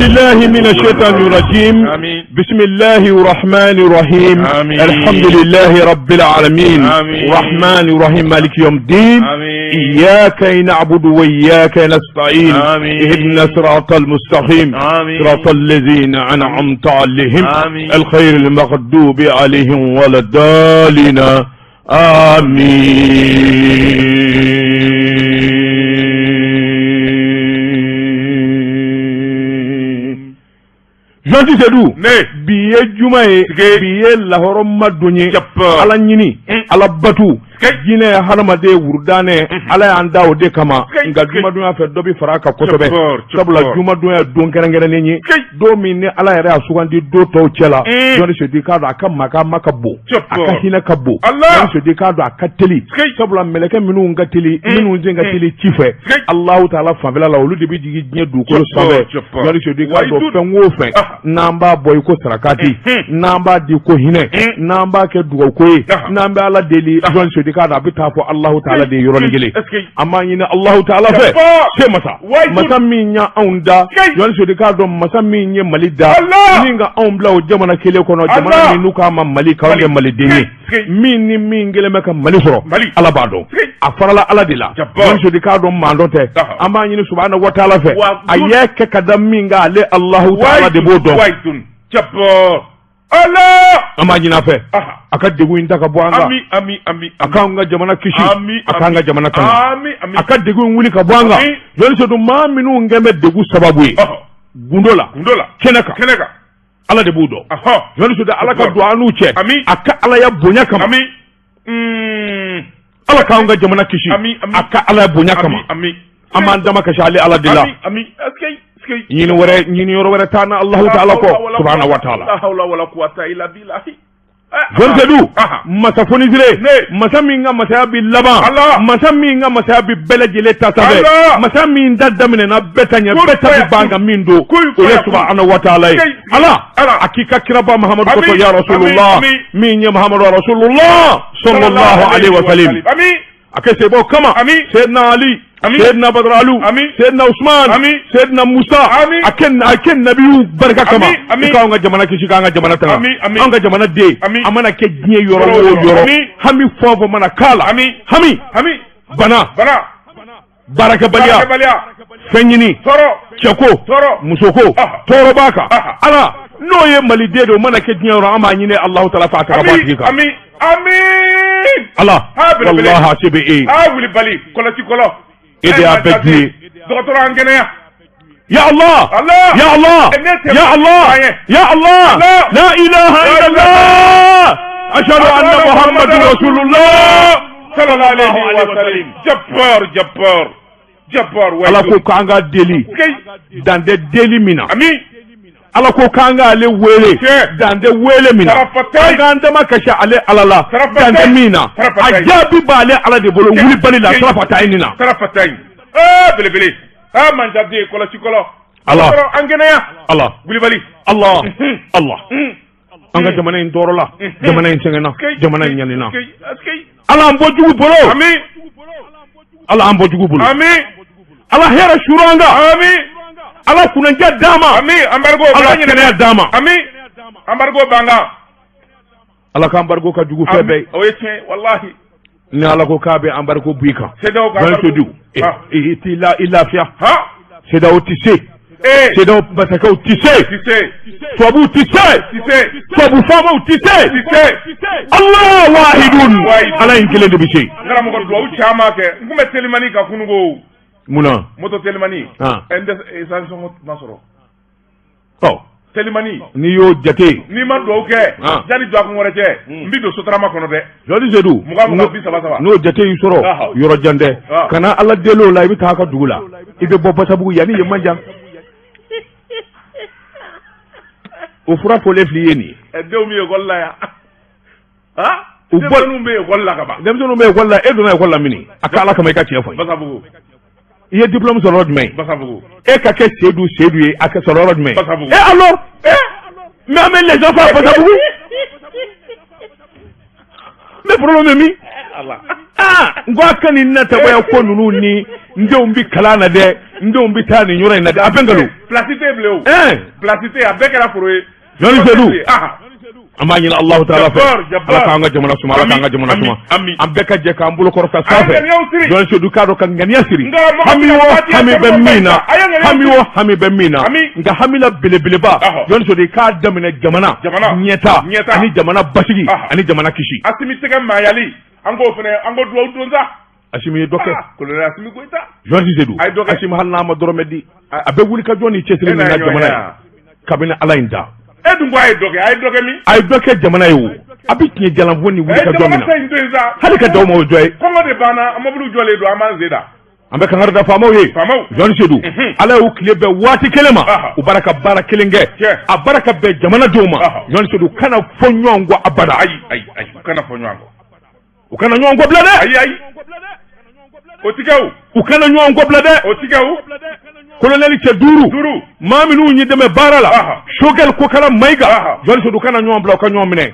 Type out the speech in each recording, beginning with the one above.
بالله من الشيطان الرجيم. آمين. بسم الله الرحمن الرحيم. آمين. الحمد لله رب العالمين. آمين. الرحمن الرحيم، مالك يوم الدين. آمين. إياك نعبد وإياك نستعين. آمين. اهدنا الصراط المستقيم. آمين. صراط الذين أنعمت عليهم. آمين. الخير المغضوب عليهم ولا الضالين. آمين. Jean Seydou, Ne. bi ye juma ye, Sike. bi ye lahɔrɔma don ye. Jap. Ala ɲini, Ala batu, Sike. jinɛ, hadamaden, wurudanɛ, Ala y'an da o de kama. Sike. Nka jumadonya fɛ, dɔ bɛ fara a kan kosɛbɛ. Jabbar, Sabula jabbar. jumadonya don kɛrɛnkɛrɛnnen ye, Sike. don min ni Ala yɛrɛ y'a sugandi don tɔw cɛ la. Jɔnni Seydou k'a dɔn a ka makama ka bon, Jabbar. a ka hinɛ ka bon. Allah. Jɔnni Seydou k'a dɔn a ka teli, Sike. sabula mɛlɛkɛ minnu ka teli, minnu sen ka teli ci fɛ Sike. Alahu taala fanfɛla la, olu de bɛ jigin diɲɛ dugukolo Jabbar, sanfɛ. jabbar. Jɔnni Seydou k'a dɔn Wahidun. fɛn o fɛn n'an b'a bɔ i ko sarakati, n'an b'a di ko hinɛ, n'an b'a kɛ dugawuko ye, n'an bɛ Ala deli, Jɔnni Seydou k'a dɔn a bɛ taa fɔ Alahu taala de ye yɔrɔnin kelen. Est-ce que An b'a ɲini Alahu taala fɛ, Jabbar. se masa, Wahidun. masa min ya anw da, Sike. Jɔnni Seydou k'a dɔn masa min ye Mali da, Allah. min ka anw bila o jamana kelen kɔnɔ, jamana Allah. min n'u k'a ma Mali, k'anw kɛ Maliden ye, Sike. min ni min kɛlen bɛ ka Mali sɔrɔ, Mali. Ala b'a dɔn, Sike. a farala Ala de la. Jabbar. Jɔnni Seydou k'a dɔn maa dɔn tɛ. An b'a ɲini subahana wa taala fɛ, Wa a y'a kɛ ka da min kan, ale Alahu taala de b'o dɔn. Wahidun. Jabbar. Allah. An b'a ɲini a fɛ, a ka degun in ta ka bɔ an kan, Ami, ami, ami. a k'an ka jamana kisi, Ami, a k'an ka jamana tanga, Ami, ami. a ka degun in wuli ka bɔ an kan. Ami. Jɔnni Seydou, maa minnu kɛn bɛ degun sababu ye gundo la, Gundo la. kɛnɛ kan, Kɛnɛ kan. Ala de b'u dɔn. Jɔnni Seydou, Ala ka don an n'u cɛ, Ami. a ka Alaya bonya kama. Ami. Ala k'an ka jamana kisi, Ami, ami. a ka Alaya bonya kama. Ami, ami. An b'an dama kasi ale Ala de la. Ami, ami. Est-ce que, est-ce que Ɲini wɛrɛ, ɲini yɔrɔ wɛrɛ t'an na Alahu taala kɔ, subahana wa taala. La hawla wala quwwata illa billahi. Jɔnni Seydou, masa fonisire, Ne. masa min ka masaya bi laban, Allah. masa min ka masaya bi bɛɛ lajɛlen ta sanfɛ, Allah. masa min da daminɛna bɛɛ ta ɲɛ, Kun bɛɛ ta bi faya ban ka min don, Kun o ye faya subahana wa taala ye. Sike. Ala, Ala. a k'i ka kiraba Mahamadu Ami. kosɔn, ya Rasulullah, Ami, ami. min ye Mahamadu Rasulullah sallallahu alaihi wa sallam, Ami. a kɛ sebaw kama, Ami. Seydina Ali, Ami. Seydina Badara Alu, Ami. Seydina Usman, Ami. Seydina Musa, Ami. a kɛ nabiyu barika kama, Ami, ami. i k'anw ka jamana kisi, k'an ka jamana tanga. Ami, ami. Anw ka jamana den, Ami. a mana kɛ diɲɛ yɔrɔ Yɔrɔ o o yɔrɔ. yɔrɔ, Ami. hami fɛn o fɛn mana k'a la, Ami. hami, Ami. bana, Bana. baarakɛbaliya, Baarakɛbaliya. fɛn ɲini, Tɔɔrɔ. cɛko, Tɔɔrɔ. musoko, tɔɔrɔ b'a kan. Ala n'o ye Maliden de, o mana kɛ diɲɛ yɔrɔ, an b'a ɲini Alahu taala fɛ, a ta ka bɔ a Ami. tigi kan. Ami. Ami. Ala, Ha, belebele. walahi a se bɛ e ye. Ah, wulibali. Kɔlɔsi kɔlɔ. E de y'a bɛɛ di ye. Dɔgɔtɔrɔ an kɛnɛya. Ya Allah. Allah. Ya Allah. Ne tɛ Ya Allah. an ye. Ya Allah. Allah. La ilaha illallah. Ashhadu anna Muhammadur Rasulullah. Sallallahu alayhi wa sallam. Jabbar, jabbar. Jabbar. Ala ko k'an ka deli. Sike. Dan tɛ deli min na. Ami. Ala ko k'an k'ale wele. Tiɲɛ. Dan tɛ wele min na. Sarafatay. An k'an dama kasi ale Ala la. Sarafatay. Dan tɛ min na. A Sarafatay. jaabi b'ale Ala de bolo wulibali la Tiɲɛ. sarafatay nin na. Sarafata in. Ah, belebele. Ah, manjaden kɔlɔsi kɔlɔ. Ala. Dɔgɔtɔrɔ an kɛnɛya. Ala. Wulibali. Allah. Allah. An ka jamana in tɔɔrɔ la. Jamana in sɛgɛnna. Jamana in ɲanina. Sike. Ala an bɔ jugu bolo. Ami. Ala an bɔ jugu bolo. Ami. Ala hɛrɛ suuru an kan. Ami. Ala kunnadiya d'an ma. Ami. Embargo. Ala kɛnɛya d'an ma. Ami. Embargo b'an kan. Ala k'an bariko ka jugu fɛn bɛɛ ye. O ye tiɲɛ ye, walahi. Ni Ala ko k'a bɛ embargo b'i kan, CEDEAO ka Jɔn embargo. Seydou, i t'i la i lafiya. CEDEAO tɛ se. CEDEAO masakɛw tɛ se. Ti se. Tubabuw tɛ se. Ti se. Tubabu faamaw tɛ se. Ti se. Allah wahidun. Wahidun. Ala in kelen de bɛ se. N karamɔgɔ, duwawu caman kɛ. N kun bɛ telimani kan kunuko. Mun na? Moto telimani. Ɛ, n tɛ essence sɔngɔ ma sɔrɔ. Ɔ. Telimani. N'i y'o jate. N'i ma duwawu kɛ, yanni dɔgɔkun wɛrɛ cɛ, n bi don Sotrama kɔnɔ dɛ. Jɔli Seydou, 20, 20, 30, 30. N'o jate y'i sɔrɔ, yɔrɔ jan tɛ. Kana Ala deli o la, i bɛ taa a ka dugu la. I bɛ bɔ Basabugu yanni yen man jan. O fura fɔlen filɛ i ye nin ye. Ɛ, denw bɛ ekɔli la yan. Han? U bɔ Denmisɛnninw bɛ ekɔli la ka ban. Denmisɛnninw bɛ ekɔli la, e donna ekɔli la min? A ka Ala kama, i ka tiɲɛ fɔ n ye. Basabugu. I ye diplôme sɔrɔ yɔrɔ jumɛn? Basabugu. E ka kɛ Seydou Seydou ye, a kɛ sɔrɔ yɔrɔ jumɛn? Basabugu. Et alors? Mais an bɛ les enfants à Basabugu. Mais problème bɛ min? Ala. Aa, n ko a ka nin natabaya ko ninnu ni n denw bɛ kalan na dɛ, n denw bɛ taa nin yɔrɔ in na dɛ, a bɛɛ nkalon. Place tɛ yen bilen o. Ɛn. Place tɛ yen, a bɛɛ kɛra foro ye. Jɔnni Sedu. Ah. An b'a ɲini Alahu taala fɛ. Jabbar, Jabbar. Ala k'an ka jamana suma, Ala k'an ka jamana Ami, suma. ami. An bɛɛ ka jɛ k'an bolo kɔrɔta A ye sanfɛ. ŋaniyaw siri. Jɔnni Sedu k'a dɔn ka ŋaniya siri. Nka mɔgɔ Hami min o ka waati hami ye bɛ sɛbɛn min na. A ye ŋaniya Hami siri. o hami bɛ min na. Ami. Nka hami la belebeleba. Ɔhɔ. Jɔnni Sedu i k'a daminɛ jamana. Jamana. Ɲɛta. Ɲɛta. Ani jamana basigi. Ɔhɔ. Ani jamana kisi. Asimi tɛgɛ maayali, an k'o fana, an ko duwawu don sa. Asimi ye dɔ kɛ. Ah, colonel Asimi Goyita. Jɔnni Sedu. A ye dɔ kɛ. Asimi hali n'a ma dɔrɔmɛ di. A bɛ wuli ka jɔ ni cɛsiri E min n'a na ye ɲɔgɔn jamana ye ye. wa? Kabini Ala in da. E dun ko a ye dɔ kɛ, a ye dɔ kɛ min? A ye dɔ kɛ jamana ye o. A bɛ tiɲɛ jalanfo ni wuli Eh, ka jɔ jamana min na. ta in to yen sa. Hali ka d'aw ma, o ye dɔ ye. Kɔngɔ de banna, mɔbiliw jɔlen don, an b'an sen da. An bɛ kangari da faamaw ye. Faamaw. Jɔnni Sedu. Ala y'u tile bɛn waati kelen ma. Aha. U bara ka baara kelen kɛ. Tiɲɛ. A bara ka bɛn jamanadenw ma. Aha. Jɔnni Sedu kana fɔ ɲɔgɔn kɔ abada. Ayi, ayi, ayi, u kana fɔ ɲɔgɔn kɔ. U kana ɲɔgɔn kɔ bila dɛ. Ayi, ayi. O ti kɛ o. U kana ɲɔgɔn kɔ bila dɛ. O ti kɛ o. Kolonɛli cɛ duuru. Duuru. Maa minnu y'i dɛmɛ baara la. Aha. Sogɛli Kokala Mayiga. Aha. Jɔnni Sedu kana ɲɔgɔn bila, u ka ɲɔgɔn minɛ.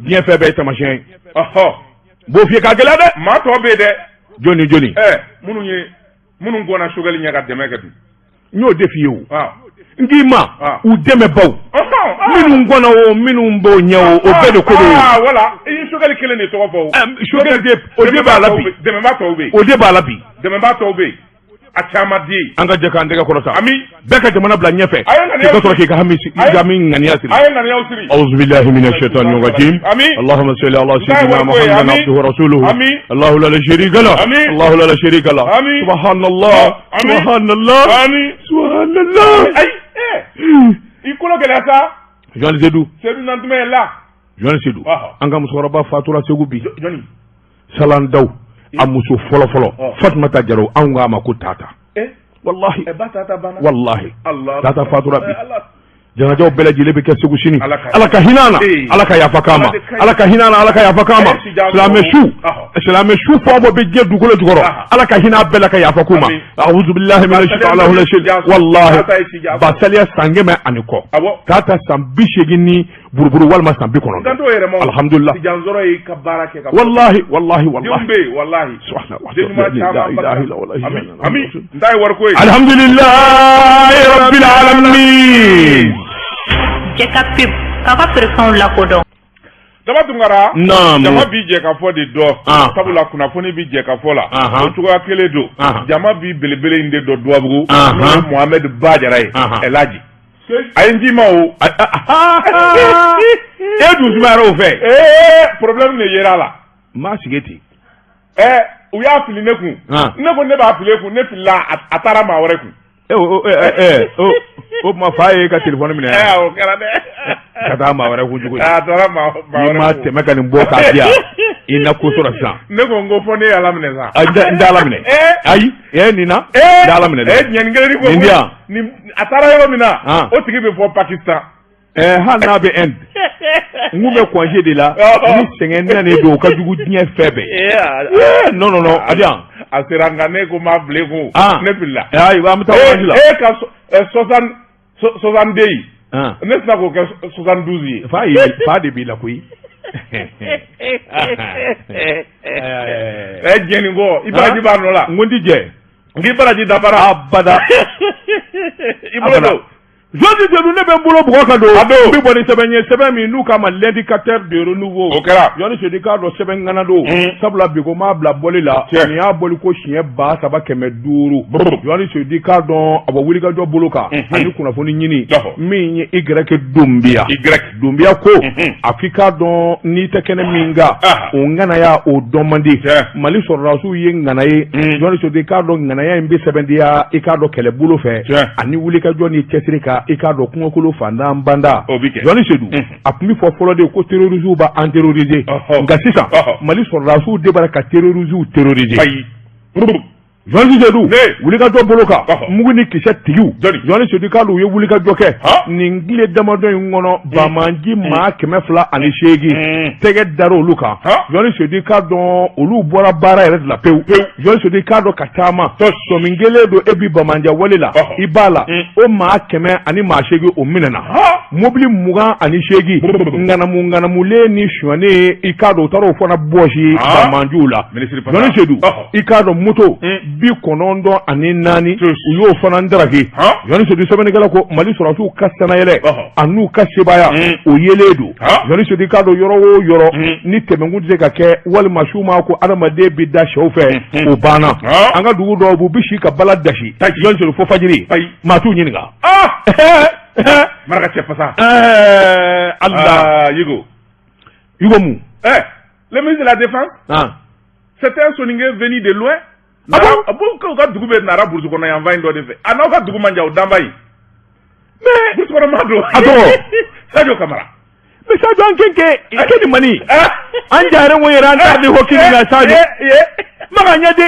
Diɲɛ fɛn bɛɛ ye taamasiyɛn ye. N b'o f'i ye k'a gɛlɛya dɛ. Maa tɔ bɛ yen dɛ. Jɔni jɔni? Ɛ, minnu ye minnu gɔnna Sogɛli ɲɛ ka dɛmɛ kɛ dun. N y'o de f'i ye o. Ah. N k'i ma Ah. u dɛmɛbaw. Ɔhɔn, ah. Minnu gɔnna o, minnu b'o ɲɛ o, o bɛɛ de ko don. Ah, voilà. I ye Sogɛli kelen de tɔgɔ fɔ o. Sogɛli de, o de b'a la bi. Dɛmɛbaa tɔw bɛ yen. O de b'a la bi. Dɛmɛbaa tɔw bɛ yen. A caman di. An ka jɛ k'an tɛgɛ kɔrɔta. Ami. Bɛɛ ka jamana bila ɲɛfɛ. A ye ŋaniya K'i ka sɔrɔ k'i ka hami A ye- hami ŋaniya siri. A ye ŋaniyaw siri. أعوذ بالله من الشيطان الرجيم. آمين. اللهم صل على سيدنا لا محمد آمين. عبده ورسوله. آمين. الله لا شريك له. آمين. الله لا شريك له. آمين. سبحان الله. آمين. سبحان الله. Ami. سبحان الله. Ayi, ɛ. I kolo gɛlɛya sa. Jɔnni Sedu. Sedu Nantuma ye la. Jɔnni Sedu. Ɔhɔ. An ka musokɔrɔba fatura Segu bi. Jɔnni. Salan Daw. A muso fɔlɔ fɔlɔ. Ɔ. Fatumata Jalo, anw k'a ma ko Tata. Eh. Wallahi. Ɛ, ba Tata banna. Wallahi. Allah. Tata fatura bi. Eh, Allah. Janajaw bɛɛ lajɛlen bɛ kɛ Segu sini. Ala ka- Ala ka hinɛ a na. Ee. Ala ka yafa k'a ma. Ala de ka ɲi. Ala ka hinɛ a na. Ala ka yafa k'a ma. A ye sija sɔrɔ. Silamɛ su. Ɔhɔ. Silamɛ su fɛn o fɛn bɛ diɲɛ dugukolo jukɔrɔ. Aha. Ala ka hinɛ a bɛɛ la ka yafa k'u ma. Amin. A'udhu billahi minash Basaliya shaitani ye sija sɔrɔ. Wallahi. Tata ye sija sɔrɔ. Basaliya san 100 ani kɔ. Awɔ. Tata san 80 ni buruburu walima san N 90. kan t'o yɛrɛ ma o. Alhamdulillah. Sijansɔrɔ y'i ka baara kɛ ka. Wallahi wallahi Denw wallahi. bɛ yen walahi. Subhanallah. Den ɲuman La caman ilaha illa wallahi. Ami, ami, n ta ye wariko ye. Alhamdulillahi rabbil alamin. Cɛ ka pub k'aw ka feerefɛnw lakodɔn. Daba Tunkara. Naamu. Jama bi jɛ ka fɔ de dɔn. Ah. Sabula kunnafoni bi jɛ ka fɔ la. Ahan. O cogoya kelen don. Ahan. Jama bi belebele in de dɔn Duwabugu. Ahan. N'o ye Mohamed Bajara ye. Ahan. Ɛlaji. A ye n d'i ma o. E dun sumayara o fɛ. Ee, problème de yera a la. Maa sigi ten. Ɛ, u y'a fili ne kun. Ah. Ne ko ne b'a fili e kun, ne filila a taara maa wɛrɛ kun. E o ɛ ɛ o o tuma fa ye ka telefɔni minɛ Ɛ, o kɛra dɛ. ka taa maa wɛrɛ kun cogo di. A taara maa N'i wɛrɛ ma kun. tɛmɛ ka nin bɔ k'a di yan, i na ko sɔrɔ sisan. Ne ko n ko fɔ ne ye Ala minɛ sa. A, n tɛ Ala minɛ. Ee. Ayi, ɛ nin na. Ee N tɛ Ala minɛ dɛ. Ee ɲɛni kelen ni ko. Nin di yan. Nin a taara yɔrɔ min na. Ah. O tigi bɛ fɔ Pakistan. Ɛ, hali n'a bɛ Inde. N kun bɛ congé de la. Ɔhɔ. Ni sɛgɛn nanen don, o ka jugu diɲɛ fɛn bɛɛ. Ee Ee, non non non, a di yan. A sera nka ne ko n b'a bila e kun. Ah. Ne filila. Ayi, an bɛ taa orange la. E ka 62 in. Ah. Ne tɛna k'o kɛ 72 ye. Fa ye fa de b'i la koyi. Ɛ, diɲɛ nin kɔ i baraji b'a nɔ la. N ko n ti jɛ. N k'i baraji dafara. Abada. I bolo don. Josi Sedu, ne bɛ n bolo bugɔ ka don. A don. N bɛ bɔ ni sɛbɛn ye, sɛbɛn min n'u k'a ma l'indicateur de renouveau. O kɛra. Jɔnni Sedu k'a dɔn sɛbɛn ŋana don. Sabula bi ko m'a bila bɔli la. Tiɲɛ. Nin y'a bɔli ko siɲɛ 3500. Brr. Jɔnni Sedu k'a dɔn a bɔ wulikajɔ bolo kan. Ani kunnafoni ɲini. Ɔhɔ. Min ye Y Dunbiya. Y. Dunbiya ko. A k'i k'a dɔn n'i tɛ kɛnɛ min kan. Aha. O ŋanaya o dɔn man di. Tiɲɛ. Mali sɔrɔdasiw ye ŋana ye. Jɔnni Sedu k'a dɔn ŋanaya in bɛ sɛbɛntiya i k'a dɔn kɛlɛbolo fɛ. Tiɲɛ. Ani wulikajɔ ni cɛsiri kan i k'a dɔn kungokolo fantan banda. O bi kɛ. Jɔnni Sedu, a tun bɛ fɔ fɔlɔ de ko terroristes b'an terroriser. Ɔhɔ. Nka sisan Ɔhɔ. Mali sɔrɔdasiw de b'a la ka terroristes terroriser. Ayi. Brr. Journaliste Seydou wulikajɔ bolo kan mugu ni kisɛ tigiw journaliste Seydou k'a dɔn u ye wulikajɔ kɛ nin tile damadɔ in kɔnɔ banbaanci maa 208 tɛgɛ dara olu kan journaliste Seydou k'a dɔn olu bɔra baara yɛrɛ de la pewu journaliste Seydou k'a dɔn ka taama sɔmi kelen don e bi banbaanci wale la i b'a la o maa 108 o minɛna mobili 28 ŋanamu ŋanamulen ni sonyalen i k'a dɔn u taara o fana bɔsi banbaanciw la journaliste Seydou i k'a dɔn moto 94 u y'o fana daraki journaliste Seydou sɛbɛnnikɛla ko Mali sɔrɔdasiw ka sannayɛlɛ an'u ka sebaaya o yelen don journaliste Seydou i k'a dɔn yɔrɔ o yɔrɔ ni tɛmɛnkun tɛ se ka kɛ walima su maa ko adamaden bɛ da sɛw fɛ o banna an ka dugu dɔw b'u bɛ si ka bala dasi journaliste Seydou fo fajiri maa t'u ɲininka maraka cɛ fasa Allah Yigo Yigo mun le ministre de la défense c'est un soninké venu de loin. Ah bon? A bon k'u ka dugu bɛ Nara burusi kɔnɔ yan fan in dɔ de fɛ. A n'aw ka dugu man jan o danba yen. Mais burusi kɔnɔ maa don. A tɔgɔ? Sadio Kamara. Mais Sadio an ken ke ke ni mani an jare wo yɛrɛ an t'a di ho kini na Sadio maga ɲɛ de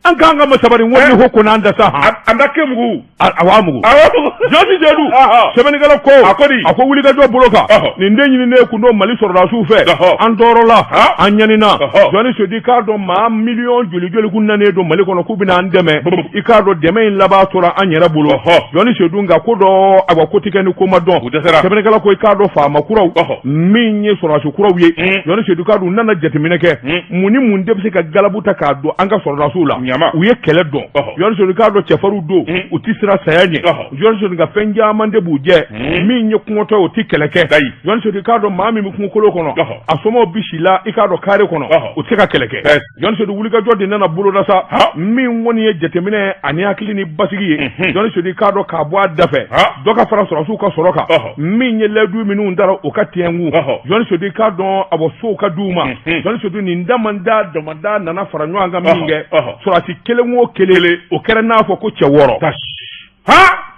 an k'an ka masabari wo ni ho ko n'an da sa han An da ke mugu. A wa mugu Awɔ mugu. Journaliste Seydou sɛbɛnnikɛla ko A ko di? A ko wulikajɔ bolo kan nin den ɲininen kun don Mali sɔrɔdasiw fɛ an tɔɔrɔla an ɲanina Journaliste Seydou k'a dɔn maa miliyɔn joli joli kun nanen don Mali kɔnɔ k'u bɛna an dɛmɛ i k'a dɔn dɛmɛ in laban tora an yɛrɛ bolo Journaliste Seydou nka ko dɔ awa ko tɛ kɛ ni ko ma dɔn sɛbɛnnikɛla ko i k'a dɔn faama kuraw min ye sɔrɔdasi kuraw ye Journaliste Seydou k'a dɔn u nana jateminɛ kɛ mun ni mun de bɛ se ka galabu ta k'a don an ka sɔrɔdasiw la u ye kɛlɛ dɔn Journaliste Seydou k'a dɔn cɛfarinw don u tɛ siran saya ɲɛ Journaliste Seydou nka fɛn caman de b'u jɛ min ye kungotɔ ye o tɛ kɛlɛ kɛ Journaliste Seydou k'a dɔn maa min bɛ kungokolo kɔnɔ a somɔgɔw bɛ si la i k'a dɔn kare kɔnɔ u tɛ se ka kɛlɛ kɛ Journaliste Seydou wulikajɔ de nana boloda sa min kɔni ye jateminɛ ani hakili ni basigi ye Journaliste Seydou k'a dɔn k'a bɔ a dafɛ dɔ ka fara sɔrɔdasiw ka sɔrɔ kan min ye layidu minnu dara o ka tiɲɛkun Journaliste Seydou k'a dɔn a bɔ sow ka di u ma Journaliste Seydou nin damada damada nana fara ɲɔgɔn kan min kɛ sɔrɔdasi kelen o kelen o kɛra n'a fɔ ko cɛ 6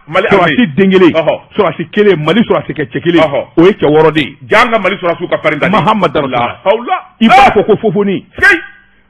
Mali sɔrɔdasi den kelen sɔrɔdasi kelen Mali sɔrɔdasi kɛ cɛ kelen o ye cɛ 6 de ye jaa an ka Mali sɔrɔdasiw ka farin Mahamadu i b'a fɔ ko fofoni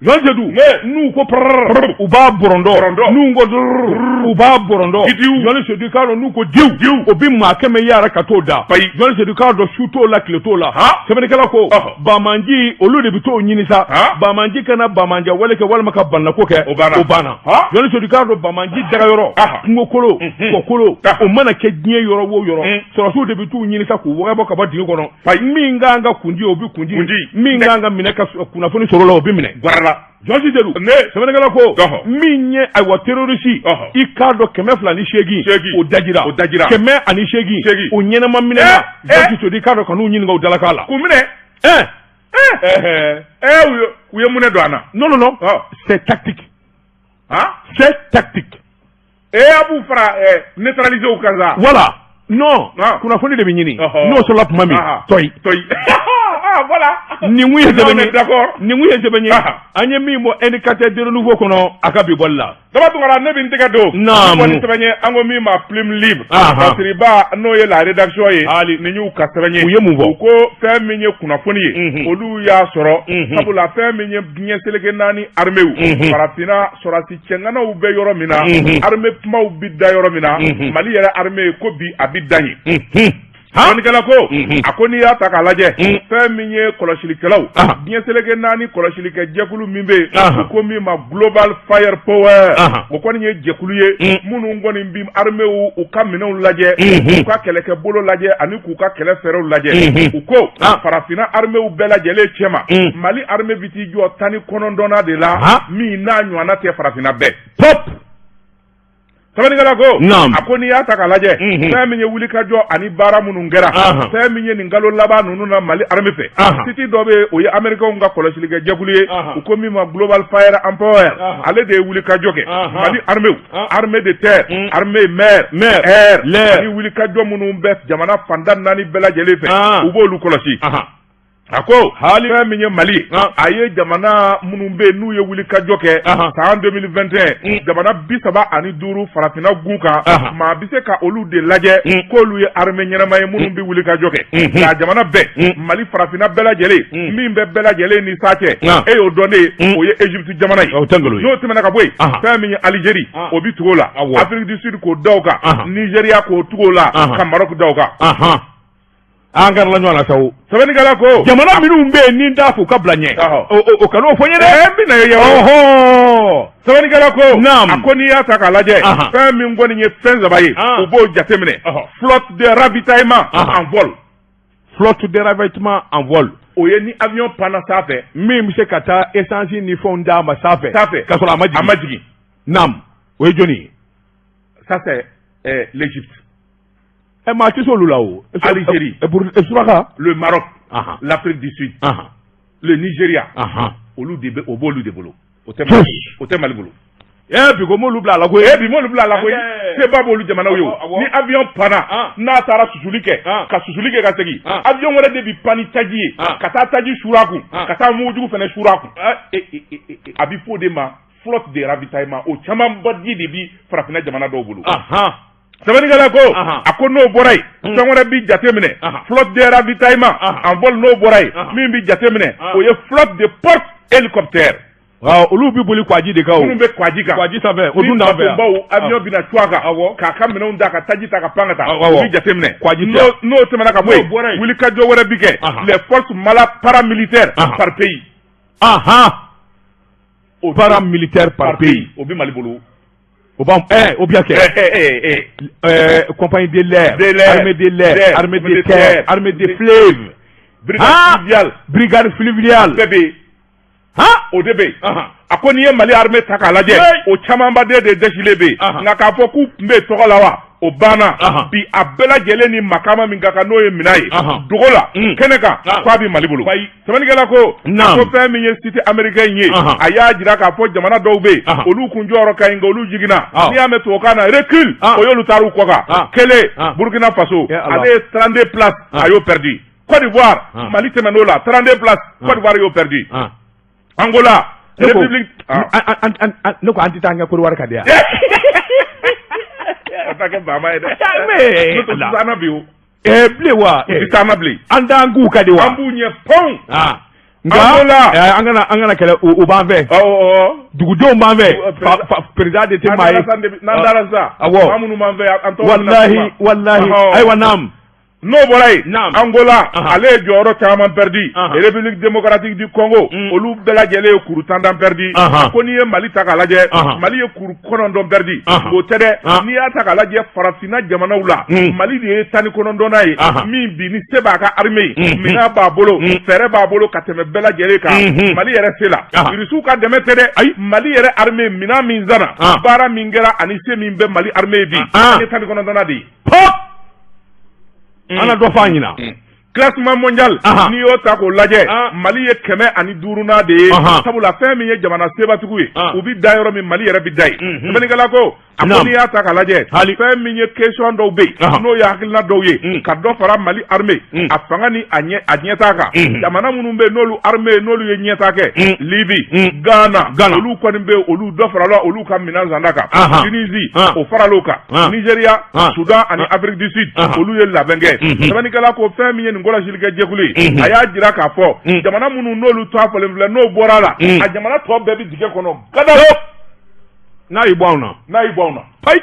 Journaliste Seydou n'u ko prrr u b'a bɔrɔndɔ n'u ko drrr u b'a bɔrɔndɔ Journaliste Seydou k'a dɔn n'u ko diw diw o bɛ maa 100 yaara ka t'o da Journaliste Seydou k'a dɔn su t'o la tile t'o la sɛbɛnnikɛla ko banbaanci olu de bɛ t'o ɲini sa banbaanci kana banbaanci wale kɛ walima ka balako kɛ o banna Journaliste Seydou k'a dɔn banbaanci dagayɔrɔ kungokolo kɔkolo o mana kɛ diɲɛ yɔrɔ o yɔrɔ sɔrɔdasiw de bɛ t'u ɲini sa k'u wɔgɔbɔ ka bɔ dingɛ kɔnɔ min ka kan ka kundi o bɛ kundi min ka kan ka minɛ ka kunnafoni sɔrɔ la o bɛ minɛ Journaliste Seydou sɛbɛnnikɛla ko min ye ayiwa terroriste i k'a dɔn 208 o dajira o dajira 108 o ɲɛnama minɛna Journaliste Seydou i k'a dɔn kan'u ɲininka u dalakan la k'u minɛ u ye mun don an na non non non c'est tactique c'est tactique a b'u fara neutraliser u kan sa voilà non kunnafoni de bɛ ɲini n'o sɔrɔla tuma min tɔyi tɔyi voilà nin kun ye sɛbɛn ye d'accord nin kun ye sɛbɛn ye an ye min bɔ indicateur de renouveau kɔnɔ a ka bi bɔli la Daba Tunkara ne bɛ n tɛgɛ don naamu ni sɛbɛn ye an ko min ma plume libre Kasiriba n'o ye la rédaction ye hali nin y'u ka sɛbɛn ye u ye mun fɔ u ko fɛn min ye kunnafoni ye olu y'a sɔrɔ sabula fɛn min ye diɲɛ seleke naani arméew farafinna sɔrɔdasi cɛŋanaw bɛ yɔrɔ min na armée kumaw bɛ da yɔrɔ min na Mali yɛrɛ armée ye ko bi a bɛ dan yen Sɛbɛnnikɛla ko a ko n'i y'a ta k'a lajɛ fɛn min ye kɔlɔsilikɛlaw diɲɛ seleke naani kɔlɔsilikɛ jɛkulu min bɛ yen u ko min ma global fire power o kɔni ye jɛkulu ye minnu kɔni bɛ arméew u ka minɛnw lajɛ u ka kɛlɛkɛ bolo lajɛ ani k'u ka kɛlɛ fɛɛrɛw lajɛ u ko farafinna arméew bɛɛ lajɛlen cɛma Mali armée bɛ t'i jɔ 19nan de la min n'a ɲɔgɔnna tɛ farafinna bɛɛ sɛbɛnnikɛla ko a ko n'i y'a ta k'a lajɛ fɛn min ye wulikajɔ ani baara minnu kɛra fɛn min ye nin kalo laban ninnu na Mali armée fɛ site dɔ bɛ o ye américains ka kɔlɔsilikɛ jɛkulu ye u ko min ma global fire and power ale de ye wulikajɔ kɛ Mali armée armée de terre armée mer air ani wulikajɔ minnu bɛ jamana fan tan ni naani bɛɛ lajɛlen fɛ u b'olu kɔlɔsi. A ko hali fɛn min ye Mali ye, a ye jamana minnu bɛ yen n'u ye wulikajɔ kɛ san 2021, jamana 35 farafinna gun kan, maa bɛ se ka olu de lajɛ k'olu ye armée ɲɛnama ye minnu bɛ wulikajɔ kɛ. Nka jamana bɛɛ, Mali farafinna bɛɛ lajɛlen, min bɛ bɛɛ lajɛlen ni sa cɛ, e y'o dɔn ne ye, o ye Égypte jamana ye. N'o tɛmɛna ka bɔ yen, fɛn min ye Algérie, o bɛ tugu o la, Afrique du Sud k'o da o kan, Nigéria k'o tugu o la, ka Maroc da o kan. An karila ɲɔgɔn na sa o. Sɛbɛnnikɛla ko. Jamana minnu bɛ yen ni n t'a fɔ u ka bila ɲɛ. O kan'o fɔ n ye dɛ. N bɛ na ye. Sɛbɛnnikɛla ko. Naam. A ko n'i y'a ta k'a lajɛ. Fɛn min kɔni ye fɛn saba ye. U b'o jateminɛ. Flotte de ravitaillement en vol. Flotte de ravitaillement en vol. O ye ni avion panna sanfɛ. Min bɛ se ka taa essence ni fɛnw d'a ma sanfɛ. Sanfɛ. K'a sɔrɔ a ma jigin. A ma jigin. Naam. O ye jɔnni ye? Ça c'est l'Égypte. Ɛ, maa tɛ se olu la o. Algérie. Suraka. Le Maroc. L'Afrique du Sud. Le Nigeria. Olu de bɛ o b'olu de bolo. O tɛ Mali o tɛ Mali bolo. Ɛ, bi ko m'olu bila a la koyi. Ɛ, bi m'olu bila a la koyi. Seba b'olu jamanaw ye o. Ni avion panna, n'a taara susuli kɛ, ka susuli kɛ ka segin, avion wɛrɛ de bi pan ni taji ye, ka taa taji suur'a kun, ka taa mugujugu fana suur'a kun. A bɛ fɔ o de ma flotte de ravitaillement. O camanba de bi farafinna jamana dɔw bolo. Sɛbɛnnikɛla ko, a ko n'o bɔra yen, fɛn wɛrɛ bi jate minɛ, flotte de ravitaillement en vol. N'o bɔra yen, min bi jate minɛ, o ye flotte de porte hélicoptère. Waaw, olu bi boli kwaji de kan o. Minnu bɛ kwaji kan. Kwaji sanfɛ, o dun t'an fɛ yan. Baw avion bɛna cun a kan, k'a ka minɛnw da, ka taji ta, ka pan ka taa, o bi jate minɛ. Kwaji. N'o tɛmɛna ka bɔ yen, wulikajɔ wɛrɛ bi kɛ, les forces mala paramilitaires par pays. O paramilitaire par pays. O bɛ Mali bolo. O b'an o bɛ kɛ compagnie de l'air, de l'air, armée de l'air, armée de terre, armée de fleuve, brigade fluviale, brigade fluviale bɛɛ bɛ yen. O de bɛ yen. A ko n'i ye Mali armée ta k'a lajɛ, o camanba de dɛsilen bɛ yen. Nka k'a fɔ k'u tun bɛ yen tɔgɔ la wa, o banna bi. A bɛɛ lajɛlen ni makama min ka kan, n'o ye minɛn ye dogo la, kɛnɛ kan, k'a bɛ Mali bolo. Sɛbɛnnikɛla ko, a ko fɛn min ye site américain ye, a y'a jira k'a fɔ jamana dɔw bɛ yen, olu kun jɔyɔrɔ ka ɲi, nka olu jiginna. N'i y'a mɛn tubabukan na recul, o y'olu taar'u kɔ kan. Kelen, Burkina Faso, ale ye 32 places, a y'o perdu. Côte d'Ivoire, Mali tɛmɛn'o la, 32 places, Côte d'Ivoire y'o perdu. Angola, République. Ne ko an tɛ taa an kɛ Côte d'Ivoire ka di yan. A ta kɛ baama ye dɛ. N'o tɛ, u t'an na bi o. Bilen wa. U tɛ taa na bilen. An t'an k'u ka di wa. An b'u ɲɛ pɔn. Nka an kana kɛlɛ, u b'an fɛ. Dugudenw b'an fɛ, président de tɛ maa ye. N'an taara sisan. Awɔ. Maa minnu b'an fɛ, an tɔgɔ. Walahi walahi, ayiwa, naam. N'o bɔra yen, Angola, ale ye jɔyɔrɔ caman perdu. République démocratique du Congo, olu bɛɛ lajɛlen ye kuru tantan perdu. Ko n'i ye Mali ta k'a lajɛ, Mali ye kuru 9 perdu. O tɛ dɛ, n'i y'a ta k'a lajɛ farafinna jamanaw la, Mali de ye 19nan ye min bi ni se b'a ka armée ye, minɛn b'a bolo, fɛɛrɛ b'a bolo ka tɛmɛ bɛɛ lajɛlen kan Mali yɛrɛ se la. Irisiw ka dɛmɛ tɛ dɛ. Ayi. Mali yɛrɛ armée, minɛn min sanna, baara min kɛra ani se min bɛ Mali armée ye bi, an ye 19nan de ye. An na dɔ fɔ an ɲɛna. Classement mondial, n'i y'o ta k'o lajɛ, Mali ye 105nan de ye, sabula fɛn min ye jamana sebatigiw ye, u bi da yɔrɔ min, Mali yɛrɛ bi da yen. Sɛbɛnnikɛla ko, a ko n'i y'a ta k'a lajɛ, fɛn min ye question dɔw bɛ yen, n'o ye hakilina dɔw ye ka dɔ fara Mali armée a fanga ni a ɲɛ a ɲɛtaa kan, jamana minnu bɛ yen n'olu armée n'olu ye ɲɛtaa kɛ, Libye, Ghana, olu kɔni bɛ yen, olu dɔ farala olu ka minɛn sanda kan. Tunisie, o farala o kan. Nigeria, Soudan ani Afrique du Sud, olu ye labɛn kɛ. Sɛbɛnnikɛla ko fɛn min ye nin kɔlɔsilikɛ jɛkulu ye, a y'a jira k'a fɔ jamana minnu n'olu tɔgɔ fɔlen filɛ, n'o bɔra a la, a jamana tɔ bɛɛ bɛ dingɛ kɔnɔ gada. N'a y'i bɔ anw na. N'a y'i bɔ anw na. Payi,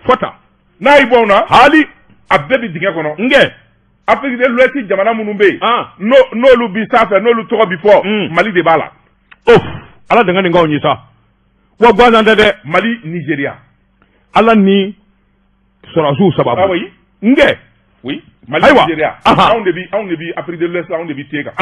fɔ tan. N'a y'i bɔ anw na. Hali. A bɛɛ bɛ dingɛ kɔnɔ. N kɛ. Afrique de l'Ouest jamana minnu bɛ yen, n'olu bi sanfɛ, n'olu tɔgɔ bi fɔ, Mali de b'a la. O Ala danga nin k'anw ye sa wa, gansan tɛ dɛ. Mali, Nigeria. Ala ni sɔrɔdasiw sababu. Ah oui. N kɛ. Oui, Mali, Nigeria. Anw de bi Afrique de l'Ouest, anw de bi te kan.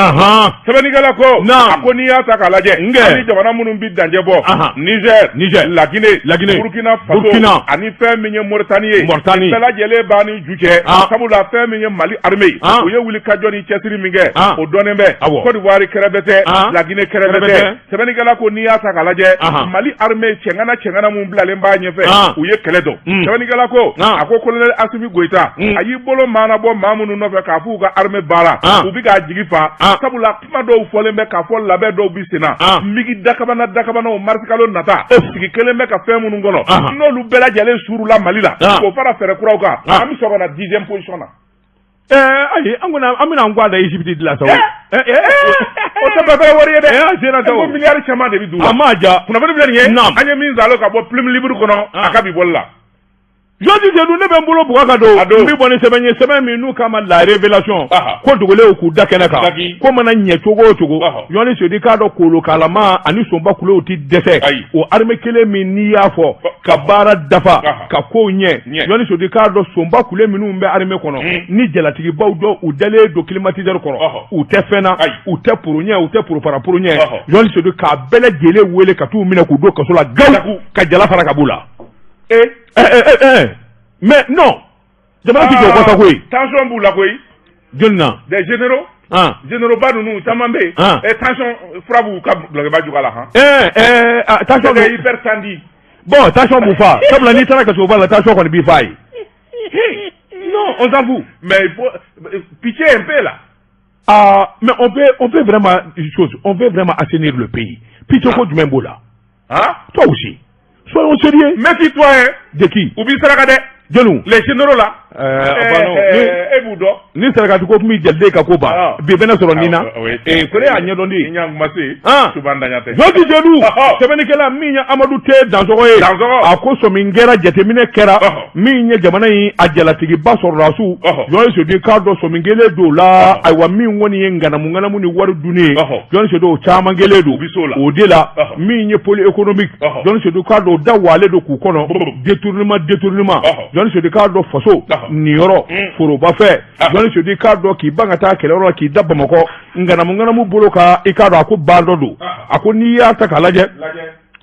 Sɛbɛnnikɛla ko, a ko n'i y'a ta k'a lajɛ, ani jamana minnu bi dancɛ bɔ, Niger, Niger, La Guinée, La Guinée, Burkina Faso, Burkina, ani fɛn min ye Mauritanie ye, Mauritanie, bɛɛ lajɛlen b'a ni ju cɛ, sabula fɛn min ye Mali armée, u ye wuli ka jɔ ni cɛsiri min kɛ, o dɔnnen bɛ. Côte d'Ivoire kɛrɛfɛ tɛ, La Guinée kɛrɛfɛ tɛ. Sɛbɛnnikɛla ko n'i y'a ta k'a lajɛ, Mali armée cɛŋana cɛŋana mun bilalen b'a ɲɛfɛ, u ye kɛlɛ dɔn. Sɛbɛnnikɛla ko, a ko colonel Assimi Goïta, a y'i bolo maana bɔ. bɔ maa minnu nɔfɛ k'a f'u ka armée baara u bɛ k'a jigi fa, sabula kuma dɔw fɔlen bɛ k'a fɔ labɛn dɔw bɛ sen na, MiG dakabana dakabanaw marisikalo nata sigi kelen bɛ ka fɛn minnu kɔnɔ, n'olu bɛɛ lajɛlen suurula Mali la k'o fara fɛɛrɛ kuraw kan, an bɛ sɔrɔ ka na dixième position na. Ayi, an kɔni an bɛna an kɔ da Egypte de la sa. O tɛ bɛɛ wari ye dɛ. An sera sa. Ko miliyari caman de bɛ d'u la. A ma ja. Kunnafoni filɛ nin ye. An ye min zalo ka bɔ Plume Libre kɔnɔ a ka bi bɔli la. Jɔsi Sedu, ne bɛ n bolo bugɔ ka don. A don. N bɛ bɔ ni sɛbɛn ye, sɛbɛn min n'u k'a ma La Révélation. Ko dogolenw k'u da kɛnɛ kan. Ko mana ɲɛ cogo o cogo. Jɔni Sedu, k'a dɔn kolokalama ani sonba kulew tɛ dɛsɛ. O armée kelen min n'i y'a fɔ ka baara dafa ka kow ɲɛ, Jɔni Sedu, k'a dɔn sonba kule minnu bɛ armée kɔnɔ ni jalatigibaw dɔ u dalen don climatiseur kɔrɔ, u tɛ fɛn na, u tɛ poro ɲɛ, u tɛ poro poro ɲɛ. Jɔni Sedu, k'a bɛɛ lajɛlen wele ka t'u minɛ k'u don kaso la gawu, ka jala fara ka b'u la. Mais non, jamana ti jɔ o kɔ sa koyi. Tension b'u la koyi. Jɔni na? Des généraux. Généraux ba ninnu caman bɛ yen. Tension fura b'u ka dulɔkiba jugu la han. Tension. C'est hypertendu. Bon, tension b'u fa, sabula n'i taara kasoba la, tension kɔni b'i fa ye. Non, on s'en fout. Mais il faut pitié un peu là. Ah, mais on peut vraiment chose, on veut vraiment assainir le pays. Pitié ko jumɛn b'o la? Hein? Toi aussi. Soyons sérieux. Méfie-toi hein. De qui? U b'i saraka dɛ. Jɔnniw? Les généraux là. E b'u dɔn. Ni sarakati ko tun bɛ jaliden ka ko ban, bi bɛna sɔrɔ nin na. Ko ne y'a ɲɛdɔn de. I ɲankuma se. Suban daɲa tɛ. Jɔsi Sedu, sɛbɛnnikɛla min ye Amadu T Dansɔgɔ ye. Dansɔgɔ. A ko sɔmi kɛra, jateminɛ kɛra min ye jamana in a jalatigiba sɔrɔdasiw. Jɔsi Sedu, k'a dɔn sɔmi kelen don la, ayiwa, min kɔni ye ŋanamu ŋanamu ni wari dunni ye. Jɔsi Sedu, o caman kelen don o de la. Min ye pôle économique, Jɔsi Sedu, k'a dɔn o da walen don k'u kɔnɔ détournement détournement. Jɔsi Sedu, k'a dɔn faso niyɔrɔ forobafɛ. Jɔsi Sedu, k'a dɔn k'i ban ka taa kɛlɛyɔrɔ la, k'i da Bamakɔ ŋanamu ŋanamu bolo kan, i k'a dɔn a ko ban dɔ don. A ko n'i y'a ta k'a lajɛ,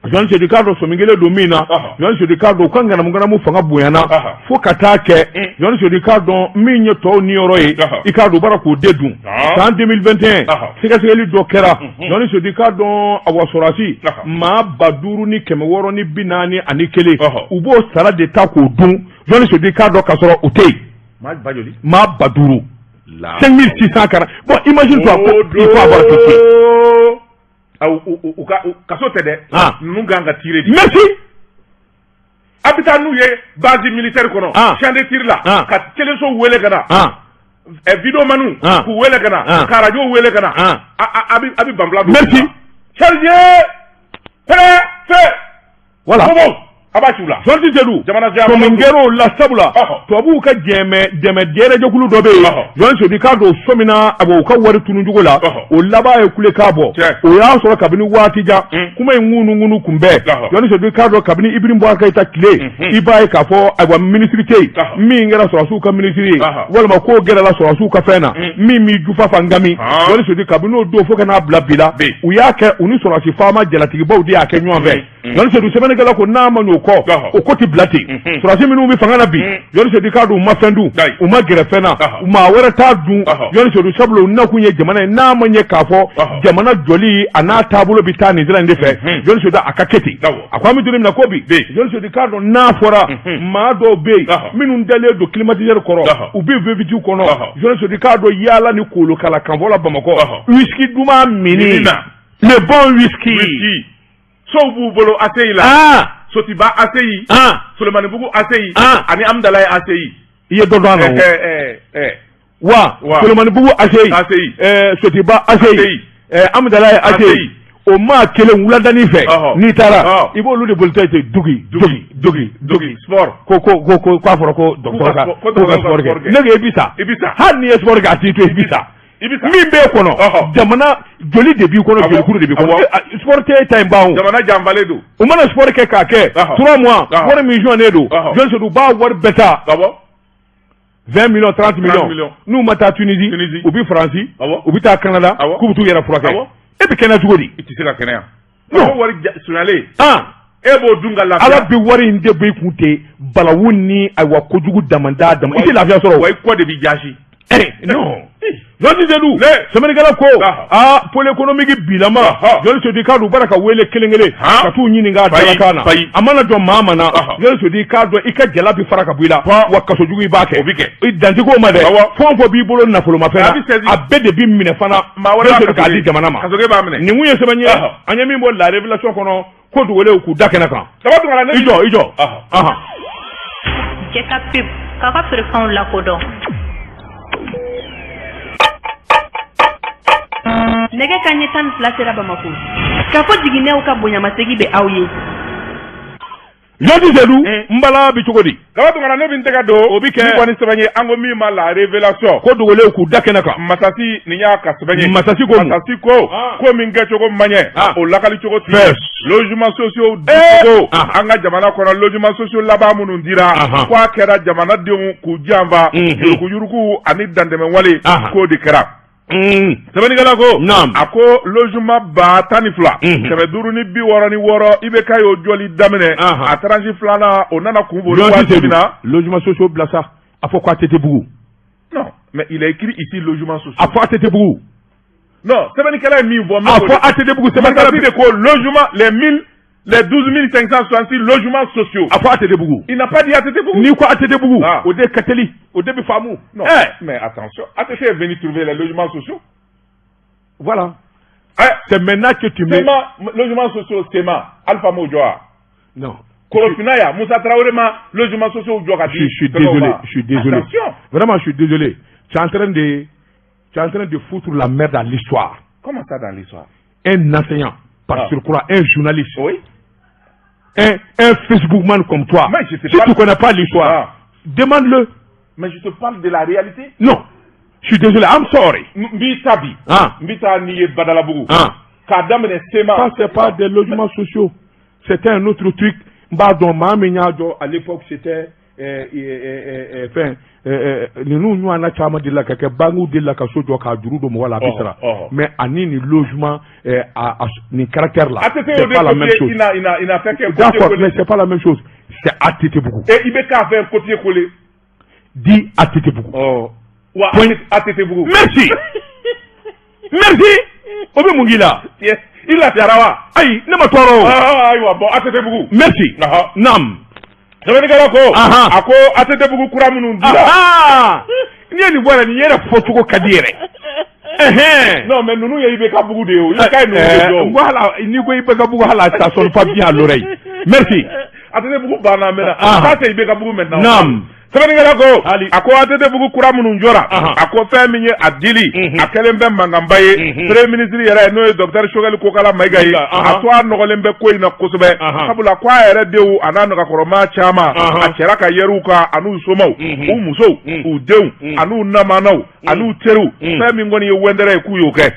Jɔn Sedu, k'a dɔn sɔmi kelen don min na. Jɔn Sedu, k'a dɔn u ka ŋanamu ŋanamu fanga bonyana fo ka taa kɛ. Jɔn Sedu, k'a dɔn min ye tɔw niyɔrɔ ye, i k'a dɔn u b'ara k'o de dun. San 2021, sɛgɛsɛgɛli dɔ kɛra. Jɔn Sedu, k'a dɔn awa sɔrɔdasi maa 5641, u b'o sara de ta k'o dun. Jɔn Sedu, k'a dɔn k'a sɔrɔ u tɛ yen. Maa 5000, 5640. Bon, imagine toi, il faut avoir pitié. U ka kaso tɛ dɛ, ninnu kan ka tirer de. Merci. A bɛ taa n'u ye base militaire kɔnɔ, champ de tir la, ka téléso wele ka na, videomaniw k'u wele ka na, ka radio wele ka na, a bɛ banfula don. Merci. Chargez, prêt, feu. Voilà. A b'a ci u la. Jɔnti Sedu, sɔmi kɛr'o la, sabula tubabuw ka dɛmɛ dɛmɛ dɛrɛjɛkulu dɔ bɛ yen. Jɔn Sedu, k'a dɔn sɔmina a u ka wari tununcogo la, o laban ye kulekan bɔ. O y'a sɔrɔ kabini waati jan kuma in ŋunuŋunu kun bɛɛ. Jɔn Sedu, k'a dɔn kabini Ibrahim Boubacar Keïta tile, i b'a ye k'a fɔ ayiwa minisiri tɛ yen min kɛra sɔrɔdasiw ka minisiri ye, walima k'o gɛrɛla sɔrɔdasiw ka fɛn na min b'i jufa fa ngami. Jɔn Sedu, kabini o don fo ka n'a bila bi la, u y'a kɛ u ni sɔrɔdasi faama jalatigibaw de y'a kɛ ɲɔgɔn fɛ. Jɔn Sedu, sɛbɛnnikɛla ko n'a ma ɲ'o kɔ, o ko tɛ bila ten. Sɔrɔdasi minnu bɛ fanga na bi, Jɔn Sedu, k'a dɔn u ma fɛn dun, u ma gɛrɛ fɛn na, maa wɛrɛ t'a dun. Jɔn Sedu, sabula u nakun ye jamana ye, n'a ma ɲɛ k'a fɔ jamana jɔli a n'a taabolo bɛ taa nin sira in de fɛ, Jɔn Sedu, a ka kɛ ten. A ko an bɛ don min na ko bi, Jɔn Sedu, k'a dɔn n'a fɔra maa dɔw bɛ yen minnu dalen don climatiseur kɔrɔ, u bɛ V8 kɔnɔ. Jɔn Sedu, k'a dɔn yaala ni kolokala kanfɔ la Bamakɔ, whisky duman minni, le bon whisky. Sow b'u bolo ACI la, Sotiba ACI, Solomanibugu ACI ani Amudalayi ACI. I ye dɔ dɔn a la o. Wa Solomanibugu ACI, Sotiba ACI, Amudalayi ACI, o maa kelen wuladanin fɛ n'i taara, i b'olu de bolitɔ ye ten, dugi dugi dugi dugi sport. Ko ko ko ko k'a fɔra ko dɔgɔtɔrɔ ka ko ka sport kɛ, ne ko i bi sa, hali n'i ye sport kɛ, a t'i to i bi sa. Min b'e kɔnɔ, jamana joli de b'i kɔnɔ, jolikuru de b'i kɔnɔ, sport tɛ ta in ban o. Jamana janfalen don. U mana sport kɛ k'a kɛ 3 mois, wari min jonnen don, Jɔn Sedu, u b'a wari bɛɛ ta, 20 millions, 30 millions. N'u ma taa Tunisie, u bɛ Faransi, u bɛ taa Canada, k'u bɛ t'u yɛrɛ furakɛ. E bɛ kɛnɛya cogo di? I tɛ se ka kɛnɛya. Non, wari sonyalen. E b'o dun ka lafiya. Ala bɛ wari in de bɔ i kun ten, balawu ni ayiwa kojugu damanda dama, i tɛ lafiya sɔrɔ. Wa i kɔ de b'i jasi. Non. Jɔnni Sedu, sɛbɛnnikɛla ko aa, pôle économique bilama, Jɔnni Sedu, i k'a dɔn u b'a ka wele kelen kelen ka t'u ɲininka a dalakan na. A mana jɔ maa ma na, Jɔnni Sedu, i k'a dɔn i ka jala bɛ fara ka bɔ i la, wa kasojugu i b'a kɛ. O bɛ kɛ. I dantigɛ o ma dɛ, fɛn o fɛn b'i bolo nafolomafɛn na, a bɛɛ de bɛ minɛ fana, Jɔnni Sedu, k'a di jamana ma. Kasoge b'a minɛ. Nin kun ye sɛbɛn ye an ye min bɔ La Révélation kɔnɔ, ko dogolenw k'u da kɛnɛ kan. I jɔ, i jɔ. Jɛ ka pub k'a ka feerefɛnw lakodɔn. Nɛgɛ kanɲɛ 12 sera Bamakɔ. K'a fɔ jiginɛw ka bonyamasegin bɛ aw ye. Jɔnni Sedu, n bala bi cogo di? Kaba Tunkara, ne bɛ n tɛgɛ don. O bɛ kɛ. Ni kɔni sɛbɛn ye, an ko min ma La Révélation. Ko dogolenw k'u da kɛnɛ kan. Masasi, nin y'a ka sɛbɛn ye. Masasi ko mun? Masasi ko, ko min kɛcogo man ɲɛ, o lakali cogo tɛ ɲɛ. Logements sociaux dicogo an ka jamana kɔnɔ, logements sociaux laban minnu dira, ko a kɛra jamanadenw k'u janfa, yuruguyurugu ani dantɛmɛwale, k'o de kɛra. Sɛbɛnnikɛla ko, a ko logement 12 566, IBK y'o jɔli daminɛ, a tranche filanan o nana kun bɔ waati min na. Logements sociaux bila sa, a fɔ ko ATT bugu. Non, mais il a écrit ici logement sociaux. A fɔ ATT bugu. Non, sɛbɛnnikɛla ye min fɔ. A fɔ ATT bugu, sɛbɛnnikɛla de ko logement, les 1000, les 12 566 logements sociaux. A fɔ ATT bugu. Il n'a pas dit ATT bugu. N'i ko ATT bugu, o de ka teli, o de bɛ faamu. Non, mais attention, ATT est venu trouver les logements sociaux. Voilà. C'est maintenant que tu mets. CMA, logements sociaux, CMA, Alpha m'o jɔ wa? Non. Korofina yan, Musa Traoré ma logements sociaux jɔ ka di. Je suis désolé, je suis désolé. Attention. Vraiment, je suis désolé. Tu es en train de foutre la merde dans l'histoire. Comment ça dans l'histoire? Un enseignant, par surcroît, un journaliste. Oui. Un Facebookman comme toi. Mais je te si parle tu ne connais pas l'histoire, demande-le. Mais je te parle de la réalité. Non. Je suis désolé, I'm sorry. N b'i ta bi. N bɛ taa n'i ye Badalabugu. K'a daminɛ CMA. Ça, c'est pas des logements sociaux. C'était un autre truc. N b'a dɔn maa min y'a jɔ à l'époque, c'était fɛn ninnu ɲɔgɔnna caman delila ka kɛ, banques delila ka so jɔ k'a juru don mɔgɔ la, a bɛ sara, mais ani nin logement nin caractère là, ATT c'est pas la même chose. Il n'a fait qu'un D'accord, mais c'est pas la même chose. C'est ATT Bougou. Et IBK a fait un copier-coller. Dis ATT Bougou. Oh. Wa ATT Bougou. Merci. Merci. O bɛ mun k'i la? I lafiyara wa? Ayi, ne ma tɔɔrɔ o. Ayiwa, bon, ATT Bougou. Merci. Naam. Sɛbɛnnikɛla ko, a ko ATT Bougou kura minnu dira. N'i ye nin bɔ yɛrɛ, nin yɛrɛ fɔcogo ka di yɛrɛ. Non, mais ninnu ye IBK Bougou de ye o. IBK ye ninnu de jɔ o. Voilà, n'i ko IBK Bougou, hali ça sonne pas bien à l'oreille. Merci. ATT Bougou banna maintenant. Ça c'est IBK Bougou maintenant. Naam. Sɛbɛnnikɛla ko, a ko ATT Bougou kura minnu jɔra, a ko fɛn min ye a dili, a kɛlen bɛ mankanba ye. Premier ministre yɛrɛ, n'o ye docteur Choguel Kokala Maïga ye, a to a nɔgɔlen bɛ ko in na kosɛbɛ, sabula ko a yɛrɛ denw a n'a nagakɔrɔmaa caman, a cɛra ka yɛrɛw kan, an'u somaw, u musow, u denw, an'u namanaw, an'u teriw, fɛn min kɔni ye wɛndɛrɛ ye, k'u y'o kɛ.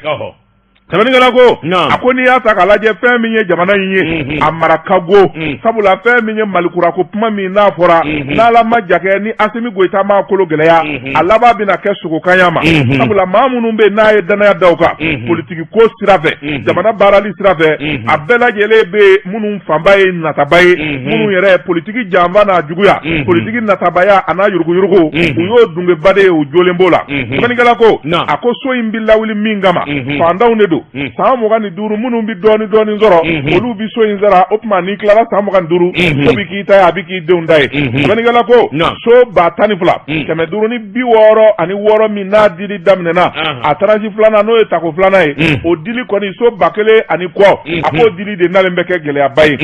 Sɛbɛnnikɛla ko, a ko n'i y'a ta k'a lajɛ, fɛn min ye jamana in ye, a mara ka go, sabula fɛn min ye malikura ko kuma min n'a fɔra, n'Ala ma ja kɛ ni Asimi Goyita m'a kolo gɛlɛya, a laban bɛna kɛ sogokanya ma, sabula maa minnu bɛ yen n'a ye danaya da u kan politiki ko sira fɛ, jamana baarali sira fɛ, a bɛɛ lajɛlen bɛ yen minnu fanba ye nataba ye, minnu yɛrɛ politiki janfa n'a juguya, politiki natabaya a n'a yuruguyurugu, u y'o dungeba de ye, u jolen b'o la. Sɛbɛnnikɛla ko, a ko so in bɛ lawuli min kama, fantanw de don. San 25, minnu bɛ dɔɔni dɔɔni sɔrɔ, olu bɛ so in sara. O tuma n'i tilala san 25, so bɛ k'i ta ye, a bɛ k'i denw ta ye. Sɛbɛnnikɛla ko, so 12 566 min n'a dili daminɛna, a tranche filanan, n'o ye tako filanan ye, o dili kɔni, so 1000 ani kɔ, a k'o dili de nalen bɛ kɛ gɛlɛyaba ye,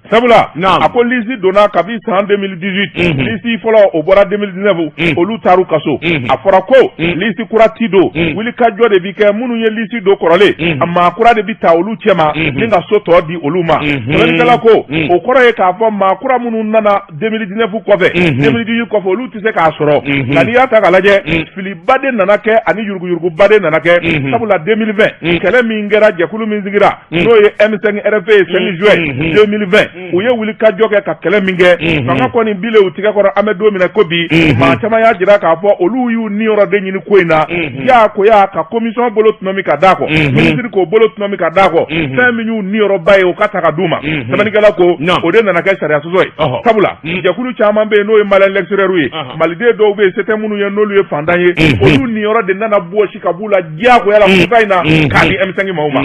sabula a ko liste donna kabi san 2018, liste fɔlɔ o bɔra 2019, olu taar'u ka so. A fɔra ko liste kura ti don, wulikajɔ de bi kɛ, minnu ye liste don kɔrɔlen, a maa kura de bi ta olu cɛma ni ka so tɔ di olu ma. Sɛbɛnnikɛla ko, o kɔrɔ ye k'a fɔ maa kura minnu nana 2019 kɔfɛ, 2018 kɔfɛ, olu tɛ se k'a sɔrɔ. Nka n'i y'a ta k'a lajɛ, filiba de nana kɛ ani yuruguyuruguba de nana kɛ, sabula 2020 kɛlɛ min kɛra, jɛkulu min sigira, n'o ye M5 RFP ye, 5 juin 2020. U ye wuli ka jɔ kɛ ka kɛlɛ min kɛ, fanga kɔni bilen u tigɛ kɔrɔ. An bɛ don min na ko bi, maa caman y'a jira k'a fɔ olu y'u niyɔrɔ de ɲini ko in na diyagoya ka commission bolo tɔnɔmi ka d'a kɔ, minisiri k'o bolo tɔnɔmi ka d'a kɔ. Fɛn min y'u niyɔrɔba ye, o ka ta ka d'u ma. Sɛbɛnnikɛla ko o de nana kɛ sariya sɔsɔ ye, sabula jɛkulu caman bɛ yen n'o ye Malien l'extérieur ye, maliden dɔw bɛ yen, se tɛ minnu ye, n'olu ye fantan ye, olu niyɔrɔ de nana bɔsi ka b'u la diyagoya la kuta in na k'a di M5 maaw ma.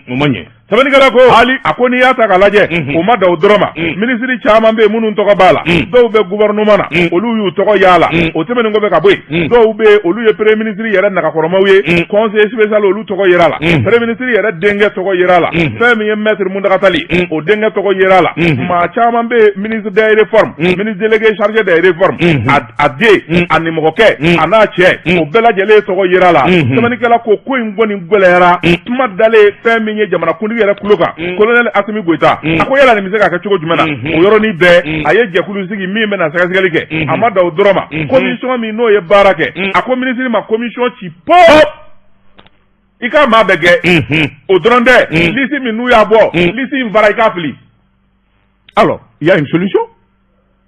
O ma ɲɛ. Sɛbɛnnikɛla ko hali a ko n'i y'a ta k'a lajɛ, o ma dan o dɔrɔn ma. Minisiri caman bɛ yen minnu tɔgɔ b'a la, dɔw bɛ gouvernement na, olu y'u tɔgɔ y'a la. O tɛmɛnen kɔfɛ ka bɔ yen, dɔw bɛ yen, olu ye premier ministre yɛrɛ nagakɔrɔmaw ye, conseiller spécial, olu tɔgɔ yera la. Premier ministre yɛrɛ denkɛ tɔgɔ yera la. Fɛn min ye maître Mountaga Tall, o denkɛ tɔgɔ yera la. Maa caman bɛ yen, ministre des réformes, ministre délégué chargé des réformes, a den, a nimɔgɔkɛ, a n'a cɛ, o bɛɛ lajɛlen tɔgɔ yera la. Sɛbɛnnikɛla ko ko in kɔni gɛlɛyara. Kuma dalen fɛn min ye jamanakuntigi yɛrɛ tulo kan, colonel Assimi Goïta, a ko yala nin bɛ se ka kɛ cogo jumɛn na? O yɔrɔnin bɛɛ, a ye jɛkulu sigi min bɛna sɛgɛsɛgɛli kɛ. A ma dan o dɔrɔn ma, commission min n'o ye baara kɛ, a ko minisiri ma commission ci pop, i ka maa bɛɛ gɛn. O dɔrɔn tɛ, liste min n'u y'a bɔ, liste in fara, i k'a fili. Alors, il y a une solution.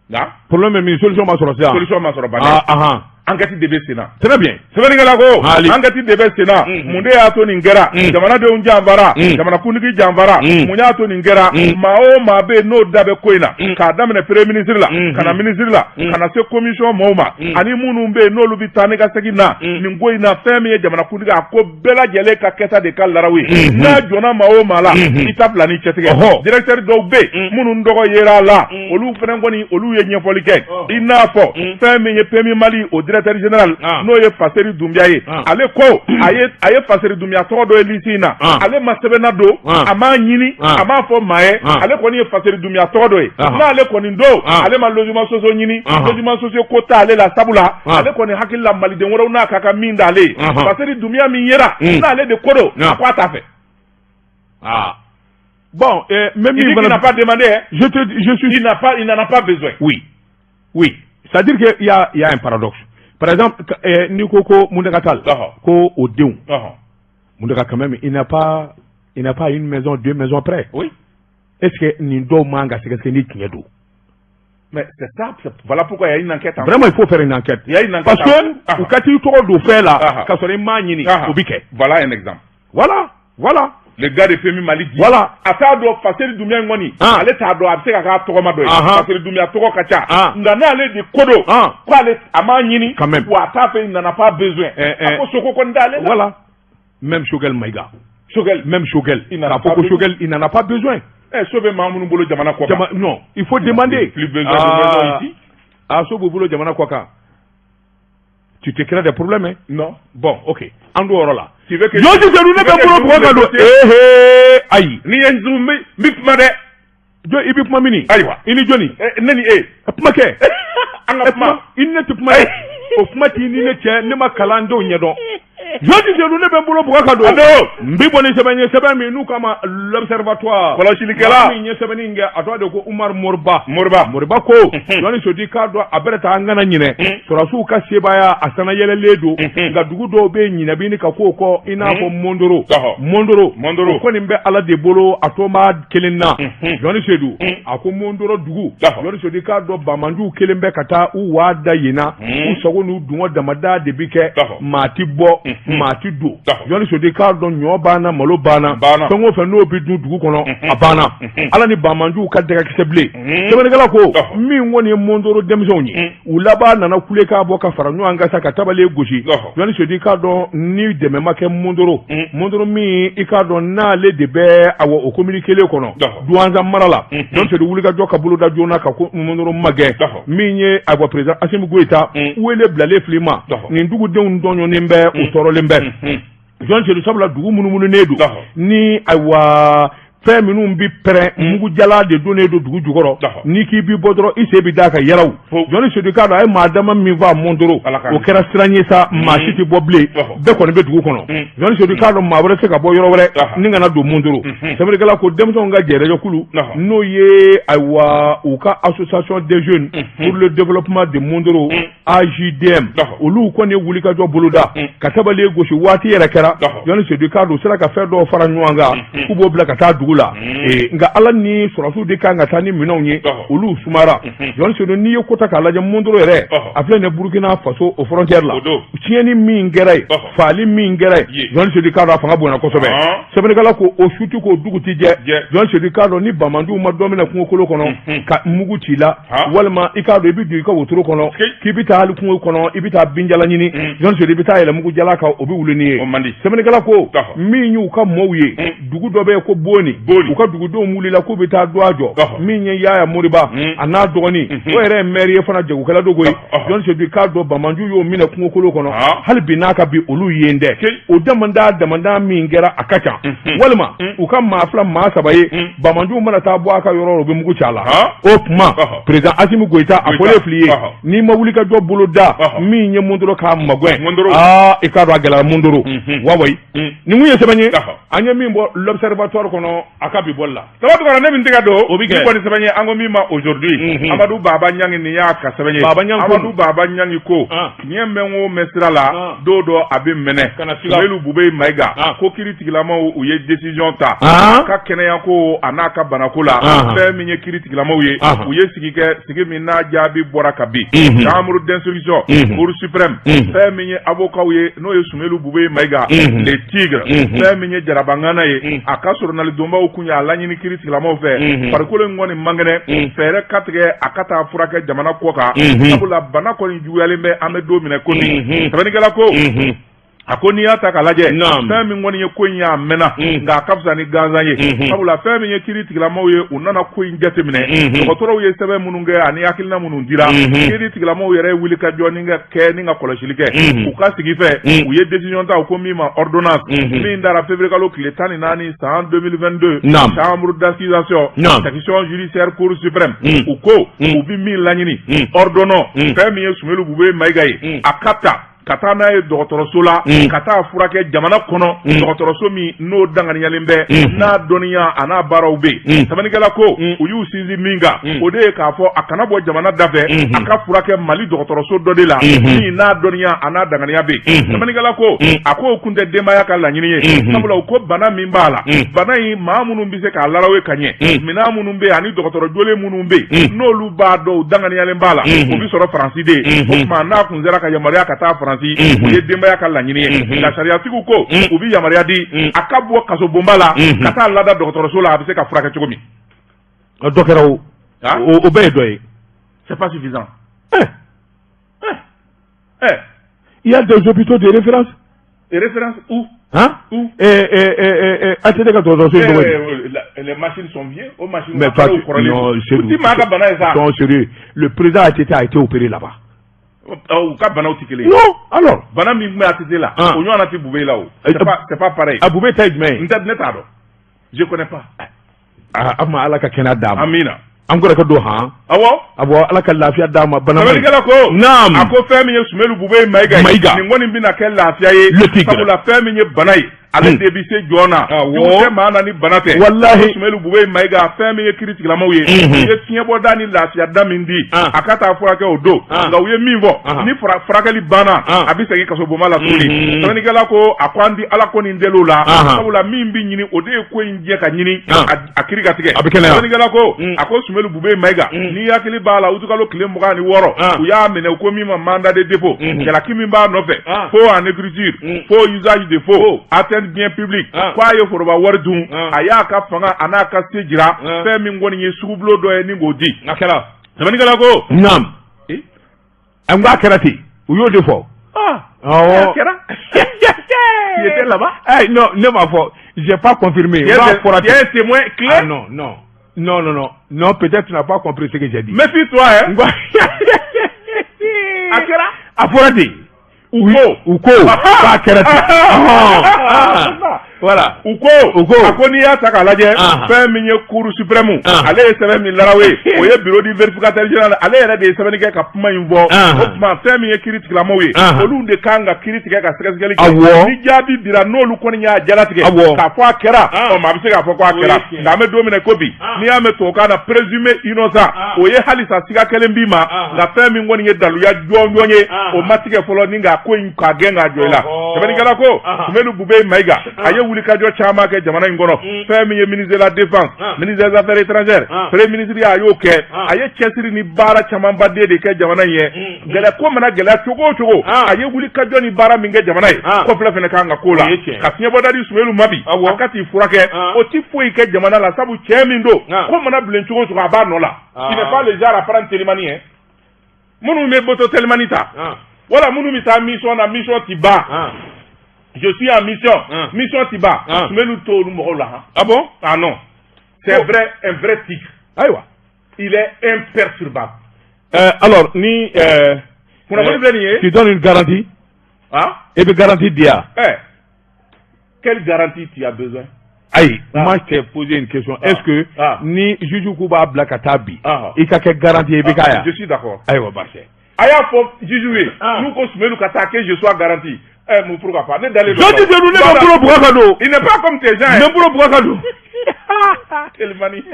Nka Problème min, solution ma sɔrɔ sisan. Solution ma sɔrɔ ban. Ah, ah, Enquête de bɛ sen na. Très bien. Sɛbɛnnikɛla ko Hali. enquête de bɛ sen na. Mun de y'a to nin kɛra? Jamanadenw janfara, jamanakuntigi janfara. Mun y'a to nin kɛra? Maa o maa bɛ yen n'o da bɛ ko in na, k'a daminɛ premier ministre la, ka na ministre la, ka na se commission mɔɔw ma, ani minnu bɛ yen n'olu bɛ taa ni ka segin na nin ko in na, fɛn min ye jamanakuntigi, a ko bɛɛ lajɛlen ka kɛta de ka laraw ye. N'a jɔnna maa o maa la, i ta bila ni cɛtigɛ. Directeur dɔw bɛ yen minnu tɔgɔ yera a la, olu fana kɔni, olu ye ɲɛfɔli kɛ, i n'a fɔ fɛn min ye PMU Mali, o directeur général, n'o ye Faseri Dunbiya ye. Ale ko a ye Faseri Dunbiya tɔgɔ dɔ ye liste in na. Ale ma sɛbɛnna don, a m'a ɲini, a m'a fɔ maa ye. Ale kɔni ye Faseri Dunbiya tɔgɔ dɔ ye. N'ale kɔni don, ale ma logement sociaux ɲini, logement sociaux ko t'ale la, sabula ale kɔni hakili la, maliden wɛrɛw n'a ka kan min d'ale ye. Faseri Dunbiya min yera, n'ale de ko don, a ko a t'a fɛ. Ah. Bon, même Il dit qu'il n'a pas demandé, hein. Je suis Il n'en a pas besoin. Oui. C'est-à-dire qu'il y a un paradoxe. Par exemple, n'i ko Mountaga Tall, ko o denw, Mountaga quand même, il n'a pas une maison, deux maisons près. Est-ce que nin dɔw man ka sɛgɛsɛgɛ ni tiɲɛ don? Mais c'est ça, voilà pourquoi il y a une enquête en Vraiment, il faut faire une enquête. Il y a une enquête. Parce que u ka t'i tɔgɔ don fɛn la, ka sɔrɔ i m'a ɲini, o bi kɛ. Voilà un exemple. Voilà. Le gars de PMU Mali dit. A t'a dɔn Faseri Dunbiya in kɔni. Ale t'a dɔn, a bɛ se ka k'a tɔgɔma dɔ ye. Faseri Dunbiya tɔgɔ ka ca. Nka n'ale de ko don, k'ale a m'a ɲini. Quand même. Wa a t'a fɛ, il n'en a pas besoin. A ko soko kɔni t'ale la. Voilà. Même Choguel Maïga. Choguel. Même Choguel. Il n'en a pas besoin. Choguel, il n'en a pas besoin. Eh, so bɛ maa minnu bolo jamana kɔ kan. Non, il faut demander. Plus besoin de maison ici. Ah, so b'u bolo jamana kɔ kan. Tu te crées des problèmes, hein? Non. Bon, ok. An d'o yɔrɔ la. Tu veux que Jɔnji Seydou, ne bɛ n bolo bugɔ ka don. Eh, ayi. N'i ye n zun, n bɛ kuma dɛ. Jɔn i bɛ kuma mini? Ayiwa. I ni jɔnni? Ne ni e. Kuma kɛ. An ka kuma. I ni ne tɛ kuma ye. O kuma t'i ni ne cɛ, ne ma kalandenw ɲɛdɔn. Jɔnji Seydou, ne bɛ n bolo bugɔ ka don. N bɛ bɔ ni sɛbɛn ye, sɛbɛn min n'u k'a ma L'Observatoire. Kɔlɔsilikɛla. Min ye sɛbɛnni in kɛ, a tɔgɔ de ko Umar Moriba. Moriba. Moriba ko Jɔnni Seydou k'a dɔn a bɛrɛ ta, an kana ɲinɛ sɔrɔdasiw ka sebaaya a sana yɛlɛlen don, nka dugu dɔw bɛ yen, ɲinɛ bɛ ka k'o kɔ, i n'a fɔ Mondoro. Mondoro. Mondoro. O kɔni bɛ Ala de bolo, a to b'a kelen na. Jɔnni Seydou a ko Mondoro dugu, Jɔnni Seydou k'a dɔn banbaanciw kelen bɛ ka taa u waa da yen na, u sago n'u dungɔ damada de bi kɛ, maa ti bɔ, maa ti don. Jɔnni Seydou k'a dɔn ɲɔ banna, malo banna, fɛn o fɛn n'o bɛ dun dugu kɔnɔ, a banna. Ala ni banbaanciw ka dɛgɛkisɛ bilen. Sɛbɛnnikɛla ko min kɔni ye Mondoro denmisɛnw ye, u laban nana kule k'a bɔ ka fara ɲɔgɔn kan sa ka tabale gosi. Jɔnni Seydou k'a dɔn ni dɛmɛ ma kɛ Mondoro, Mondoro min i k'a dɔn n'ale de bɛ awɔ o commune kelen kɔnɔ Douentza mara la, Jɔnni Seydou wulikajɔ ka boloda joona ka ko Mondoro magɛn. Min ye ayiwa président Assimi Goïta wele bilalen fili ma, nin dugudenw tɔɲɔnen bɛ, u tɔɔrɔlen bɛ, Jɔn Seydou, sabula dugu munumununen don ni ayiwa fɛn minnu bɛ pɛrɛn, mugujala de donnen don dugu jukɔrɔ. N'i k'i bi bɔ dɔrɔn, i sen bɛ d'a kan yɛrɛw. Jɔnni Seydou k'a dɔn a ye maa dama min faa Mondoro, o kɛra siran ye sa, maa si tɛ bɔ bilen, bɛɛ kɔni bɛ dugu kɔnɔ. Jɔnni Seydou k'a dɔn maa wɛrɛ tɛ se ka bɔ yɔrɔ wɛrɛ ni kana don Mondoro. Sɛbɛnnikɛla ko denmisɛnw ka jɛrɛjɛkulu, n'o ye ayiwa u ka Association des jeunes pour le développement de Mondoro, AJDM, olu kɔni ye wulikajɔ boloda ka tabali gosi. Waati yɛrɛ kɛra, Jɔnni Seydou k'a dɔn u sera ka fɛn dɔw fara ɲɔgɔn kan k'u b'o bila ka taa dugu dugu la nka ala ni sɔrɔdasiw de kan ka taa ni minɛnw ye olu sumara. Jɔn Sedu, n'i ye ko ta k'a lajɛ, Mondoro yɛrɛ a filɛ nin Burukina Faso o frontière la, tiɲɛni min kɛra yen, faali min kɛra yen, Jɔn Sedu k'a dɔn a fanga bonyana kosɛbɛ. Sɛbɛnnikɛla ko o su ti ko dugu ti jɛ. Jɔn Sedu k'a dɔn ni banbaanciw ma dɔ minɛ kungokolo kɔnɔ ka mugu ci la, walima i k'a dɔn i bɛ don i ka wotoro kɔnɔ k'i bɛ taa hali kungo kɔnɔ, i bɛ taa binjala ɲini, Jɔn Sedu, i bɛ taa yɛlɛ mugujala kan, o bɛ wuli n'i ye. Sɛbɛnnikɛla ko min y'u ka mɔɔw ye, dugu dɔ bɛ yen ko Boni, u ka dugudenw wulila k'u bɛ taa droit jɔ. Min ye Yaya Moriba a n'a dɔgɔnin, o yɛrɛ ye maire ye fana, jagokɛla don koyi. Jɔn Sedu k'a dɔn banbaanciw y'o minɛ kungokolo kɔnɔ, hali bi n'a ka bi olu yen dɛ. O damanda damanda min kɛra a ka ca, walima u ka maa fila maa saba ye, banbaanciw mana taa bɔ a ka yɔrɔ, u bɛ mugu ci a la. O tuma président Asimi Goyita a fɔlen fili ye, n'i ma wuli ka jɔ bolo da min ye Mondoro k'a magɛn, aa i k'a dɔn a gɛlɛyara Mondoro wa wayi. Nin kun ye sɛbɛn ye an ye min bɔ L'Observatoire kɔnɔ a ka bi bɔli la. Sabatu ne min tɛgɛ don o bɛ kɛ kɔni sɛbɛn ye an ko min ma Aujourd'hui. Amadu Baba Ɲangi, nin y'a ka sɛbɛn ye. Baba Ɲangi, Amadu Baba Ɲangi ko tiɲɛ mɛn o mɛn sira la, don dɔ a bɛ mɛnɛ. Soumeylou Boubèye Maïga ko kiri tigilamaw u ye décision ta a ka kɛnɛya ko a n'a ka banako la. Fɛn min ye kiri tigilamaw ye, u ye sigi kɛ, sigi min n'a jaabi bɔra ka bin, chambre d'instruction, cour suprême, fɛn min ye avocat ye, n'o ye Soumeylou Boubèye Maïga le tigre, fɛn min ye jarabangana ye, a ka soronalidonbaw kun y'a laɲini kiri tigilamaw fɛ, farikolo in kɔni man kɛnɛ, fɛɛrɛ ka tigɛ a ka taa furakɛ jamana kɔ kan, sabula bana kɔni juguyalen bɛ an bɛ don min na ko bi. Sɛbɛnnikɛla ko a ko n'i y'a ta k'a lajɛ, fɛn min kɔni ye ko in ye, a mɛnna, nka a ka fisa ni gansan ye, sabula fɛn min ye kiri tigilamaw ye, u nana ko in jateminɛ, dɔgɔtɔrɔw ye sɛbɛn minnu kɛ ani hakilina minnu dira, kiri tigilamaw yɛrɛ ye wuli ka jɔ ni ka kɛ ni ka kɔlɔsili kɛ u ka sigi fɛ, u ye décision ta, u ko min ma ordonnance min dara février kalo tile 14 san 2022, chambre d'accusation, section judiciaire, cour suprême, u ko u bɛ min laɲini, ordonnons fɛn min ye Soumeylou Boubèye Maïga ye, a ka ta ka taa n'a ye dɔgɔtɔrɔso la, ka taa furakɛ jamana kɔnɔ, dɔgɔtɔrɔso min n'o danganiyalen bɛ, n'a dɔnniya a n'a baaraw bɛ yen. Sɛbɛnnikɛla ko u y'u sinsin min kan, o de ye k'a fɔ a kana bɔ jamana dafɛ, a ka furakɛ Mali dɔgɔtɔrɔso dɔ de la min n'a dɔnniya a n'a danganiya bɛ yen. Sɛbɛnnikɛla ko a ko o kun tɛ denbaya ka laɲini ye, sabula u ko bana min b'a la, bana in maa minnu bɛ se k'a larawe ka ɲɛ, minɛn minnu bɛ yen ani dɔgɔtɔrɔ jolen minnu bɛ yen, n'olu b'a dɔn, u danganiyalen b'a la, o bɛ sɔrɔ Faransi de ye. O tuma n'a kun sera ka yamaruya ka taa Faransi, o ye denbaya ka laɲini ye. Nka sariyatigiw ko u bɛ yamaruya di a ka bɔ kasobonba la ka taa lada dɔgɔtɔrɔso la, a bɛ se ka furakɛ cogo min. Dɔ kɛra o, o bɛɛ ye dɔ ye. C'est pas suffisant. Il y a des hôpitaux de référence. Et référence où? Hein? Où? ATT ka dɔgɔtɔrɔso in tɔgɔ ye. Les machines sont vieilles. O machines. Mais toi, non, c'est maa ka bana ye sa. Non, sérieux. Le président ATT a été opéré là-bas. U ka banaw tɛ kelen ye. Non, alors. Bana min tun bɛ ATT la, o ɲɔgɔnna tɛ Boubèye la o. C'est pas pareil. A Boubèye ta ye jumɛn ye? N tɛ, ne t'a dɔn. Je connais pas. Ah, a ma Ala ka kɛnɛya d'a ma. Amina. An kɔrɔkɛ don han. Awɔ. Awɔ, Ala ka lafiya d'a ma bana ma ɲi. Sɛbɛnnikɛla ko. Naam. A ko fɛn min ye Soumeylou Boubèye Maïga ye. Maïga. Nin kɔni bɛna kɛ lafiya ye. Le tigre. Sabula fɛn min ye bana ye, ale de bɛ se jɔn na. Awɔ. Jugu tɛ maa na ni bana tɛ. Walahi. Soumeylou Boubèye Maïga, fɛn min ye kiri tigilamaw ye, u ye fiɲɛbɔda ni lafiyada min di, a ka taa furakɛ o don. Nka u ye min fɔ, ni furakɛli banna, a bɛ segin kasobonba la tuguni. Sɛbɛnnikɛla ko a ko an di Ala ko nin deli la, sabula min bɛ ɲini, o de ye ko in jɛ ka ɲini a kiri ka tigɛ. A bɛ kɛnɛya. Sɛbɛnnikɛla ko a ko Soumeylou Boubèye Maïga, n'i hakili b'a la, utukalo tile 26, u y'a minɛ, u ko min ma mandat de dépôt, jalaki min b'a nɔfɛ, faux en écriture, faux usage de faux, atteinte bien public, ko a ye foroba wari dun, a y'a ka fanga a n'a ka se jira, fɛn min kɔni ye sugubulon dɔ ye ni k'o di. A kɛra. Sɛbɛnnikɛla ko. Naam. An k'a kɛra ten, u y'o de fɔ. Awɔ. A kɛra. Tu étais là-bas? Eh non, ne m'a fɔ, j'ai pas confirmé. Tu es un témoin clé? Ah non, non. Non, non, non. Non, peut-être tu n'as pas compris ce que j'ai dit. Méfie-toi, hein. A kɛra. A fɔra ten. U ko. U ko k'a kɛra ten. Voilà. U ko. U ko. A ko n'i y'a ta k'a lajɛ, fɛn min ye cour suprême, ale ye sɛbɛn min larawe, o ye bureau du vérificateur général, ale yɛrɛ de ye sɛbɛnni kɛ ka kuma in fɔ. O tuma fɛn min ye kiri tigilamaw ye, olu de kan ka kiri tigɛ ka sɛgɛsɛgɛli kɛ. Ni jaabi bira, n'olu kɔni y'a jalatigɛ k'a fɔ a kɛra, ɔ maa bɛ se k'a fɔ ko a kɛra. Nka an bɛ don min na ko bi, n'i y'a mɛn tubabukan na présumé innocent, o ye halisa siga kelen b'i ma, nka fɛn min kɔni ye daluya jɔnjɔn ye, o ma tigɛ fɔlɔ ni k'a ko in k'a gɛn k'a jɔ i la. Sɛbɛnnikɛla ko Sumelu Bubɛyi Mayiga, a ye wulikajɔ caman kɛ jamana in kɔnɔ. Fɛn min ye ministre de la défense, ministre des affaires étrangères, premier ministre, a y'o kɛ. A ye cɛsiri ni baara camanba de kɛ jamana in ye. Gɛlɛya ko mana gɛlɛya cogo o cogo, a ye wulikajɔ ni baara min kɛ jamana ye, kɔfilɛ fana kan ka k'o la. Ka fiɲɛbɔda di Sumelu ma bi, a ka t'i furakɛ, o ti foyi kɛ jamana la, sabu cɛ min don, ko mana bilen cogo o cogo, a b'a nɔ la. Il n'est pas le genre à prendre telimani ye. Minnu bɛ moto telimani ta, wala minnu bɛ taa mission na, mission ti ban, je suis en mission, mission ti ban, Sumelu t'olu mɔgɔw la han. Ah bon? Ah non, c'est vrai, un vrai tigre. Ayiwa. Il est imperturbable. Alors ni kunnafoni filɛ nin ye. Tu donnes une garantie? Ah. E bɛ garantie di yan? Eh, quelle garantie tu as besoin? Ayi, moi je t'ai posé une question. Est-ce que ni juge k'u b'a bila ka taa bi, i ka kɛ garantie ye, i bɛ k'a yan? Je suis d'accord. Ayiwa, baasi tɛ. A y'a fɔ juge ye, n'u ko Sumelu ka taa, que je sois garantie, eh, mun, pourquoi pas? Ne dalen don. Jɔn tɛ ne ka bolo bugɔ ka don. Il n'est pas comme tes gens. Ne bolo bugɔ ka don. Telimani.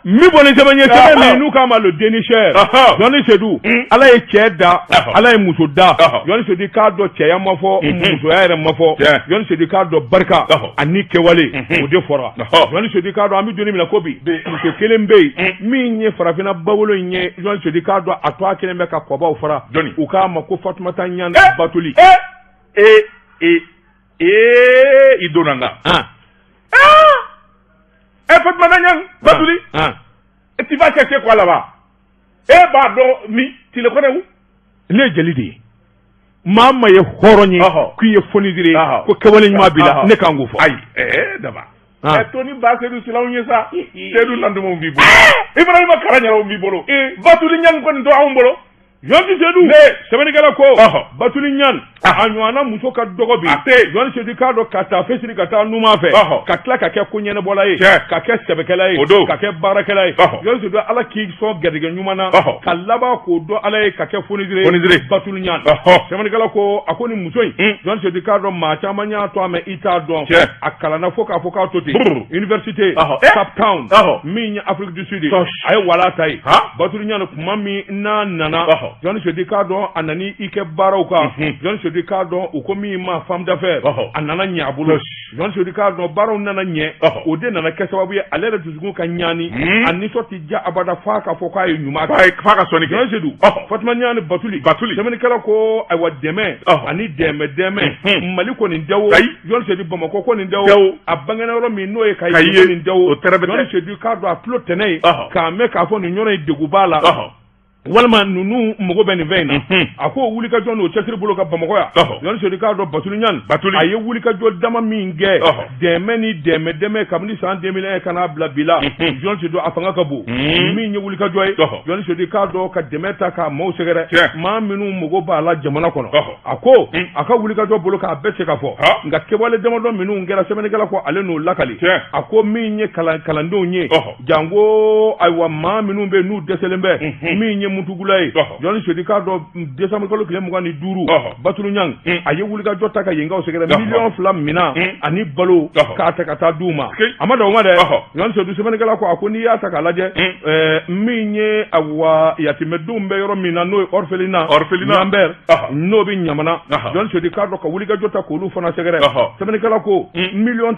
Min bɔ ni sɛbɛn ye, sɛbɛn min n'u k'a ma Le Dénicheur. Jɔnni Sedu, Ala ye cɛ da, Ala ye muso da. Jɔnni Sedu k'a dɔn, cɛya ma fɔ, musoya yɛrɛ ma fɔ. Jɔnni Sedu k'a dɔn, barika ani kɛwale, o de fɔra. Jɔnni Sedu k'a dɔn, an bɛ don min na ko bi, muso kelen bɛ yen min ye farafinna bawolo in ye. Jɔnni Sedu k'a dɔn, a to a kelen bɛ ka kɔbaw fara. U k'a ma ko Fatumata Ɲan Batuli. E e e, i donna n kan. Eh, Fatumata Ɲan Batuli, tu vas chercher quoi là-bas? E b'a dɔn min, tu le connais où? Ne ye jeli de ye. Maa ma ye hɔrɔn ye k'i ye fonisire ye, ko kɛwale ɲuman b'i la, ne kan k'o fɔ. Ayi, daba ɛ, Toni ba Seydou Silanw ye sa, Seydou Nandumaw b'i bolo, Ibrahima Karaɲaraw b'i bolo, Batuli Ɲan kɔni to anw bolo. Jɔnni Sedu, sɛbɛnnikɛla ko Batuli Ɲan, a ɲɔgɔnna muso ka dɔgɔ bi. Jɔnni Sedu k'a dɔn, ka taa fesiri ka taa numan fɛ, ka tila ka kɛ ko ɲɛnabɔla ye, ka kɛ sɛbɛkɛla ye, ka kɛ baarakɛla ye. Jɔnni Sedu, Ala k'i sɔn garijɛgɛ ɲuman na, ka laban k'o dɔn Ala ye, ka kɛ fonisire ye, Batuli Ɲan. Sɛbɛnnikɛla ko, a ko ni muso in, Jɔnni Sedu k'a dɔn, maa caman y'a to a mɛn, i t'a dɔn. A kalanna fo k'a fɔ k'a to ten, université Cape Town, min ye Afrique du Sud, a ye wala ta ye. Batuli Ɲan, kuma min n'a nana, Jɔnni Sedu k'a dɔn, a nana i kɛ baaraw kan. Jɔnni Sedu k'a dɔn, u ko min ma femme d'affaires, a nana ɲɛ a bolo. Jɔnni Sedu k'a dɔn, baaraw nana ɲɛ, o de nana kɛ sababu ye ale yɛrɛ dusukun ka ɲaani, a nisɔn tɛ diya abada f'a ka fɔ k'a ye ɲuman kɛ, f'a ka sɔnni kɛ. Jɔnni Sedu, Fatima Ɲani Batuli, Batuli, sɛbɛnnikɛla ko ayiwa, dɛmɛ ani dɛmɛ dɛmɛ, Mali kɔni tɛ o, Jɔnni Sedu, Bamakɔ kɔni tɛ o, a bangena yɔrɔ min n'o ye Kayi ye nin tɛ o. Jɔnni Sedu k'a dɔn, a tulo tɛnɛ ye k'a mɛn k'a fɔ nin yɔrɔ in degun b'a la, walima ninnu mago bɛ nin fɛn in na. A ko wulikajɔ n'o cɛsiri bolo ka Bamakɔ yan. Jɔnni Sedu k'a dɔn, Batuli Ɲan, Batuli, a ye wulikajɔ dama min kɛ, dɛmɛ ni dɛmɛ dɛmɛ, kabini san 2001 ka n'a bila bi la, Jɔnni Sedu, a fanga ka bon. Min ye wulikajɔ ye, Jɔnni Sedu k'a dɔn, ka dɛmɛ ta k'a maaw sɛgɛrɛ, maa minnu mago b'a la jamana kɔnɔ. A ko a ka wulikajɔ bolo k'a bɛɛ se ka fɔ, nka kɛwale damadɔ minnu kɛra, sɛbɛnnikɛla ko ale n'o lakali. A ko min ye kalandenw ye, janko ayiwa, maa minnu bɛ n'u dɛsɛlen bɛ, min ye mutugula ye, Jɔnni Sedu k'a dɔn, décembre kalo tile 25, Batuli Ɲan a ye wulikajɔ ta ka yenkaw sɛgɛrɛ, 2 miliyɔn minan ani balo k'a ta ka taa d'u ma. A ma dan o ma dɛ, Jɔnni Sedu, sɛbɛnnikɛla ko, a ko n'i y'a ta k'a lajɛ, min ye ayiwa, yatimɛdenw bɛ yɔrɔ min na, n'o ye orphelinat, orphelinat Lambert, n'o bɛ Ɲamana, Jɔnni Sedu k'a dɔn, ka wulikajɔ ta k'olu fana sɛgɛrɛ, sɛbɛnnikɛla ko 16 miliyɔn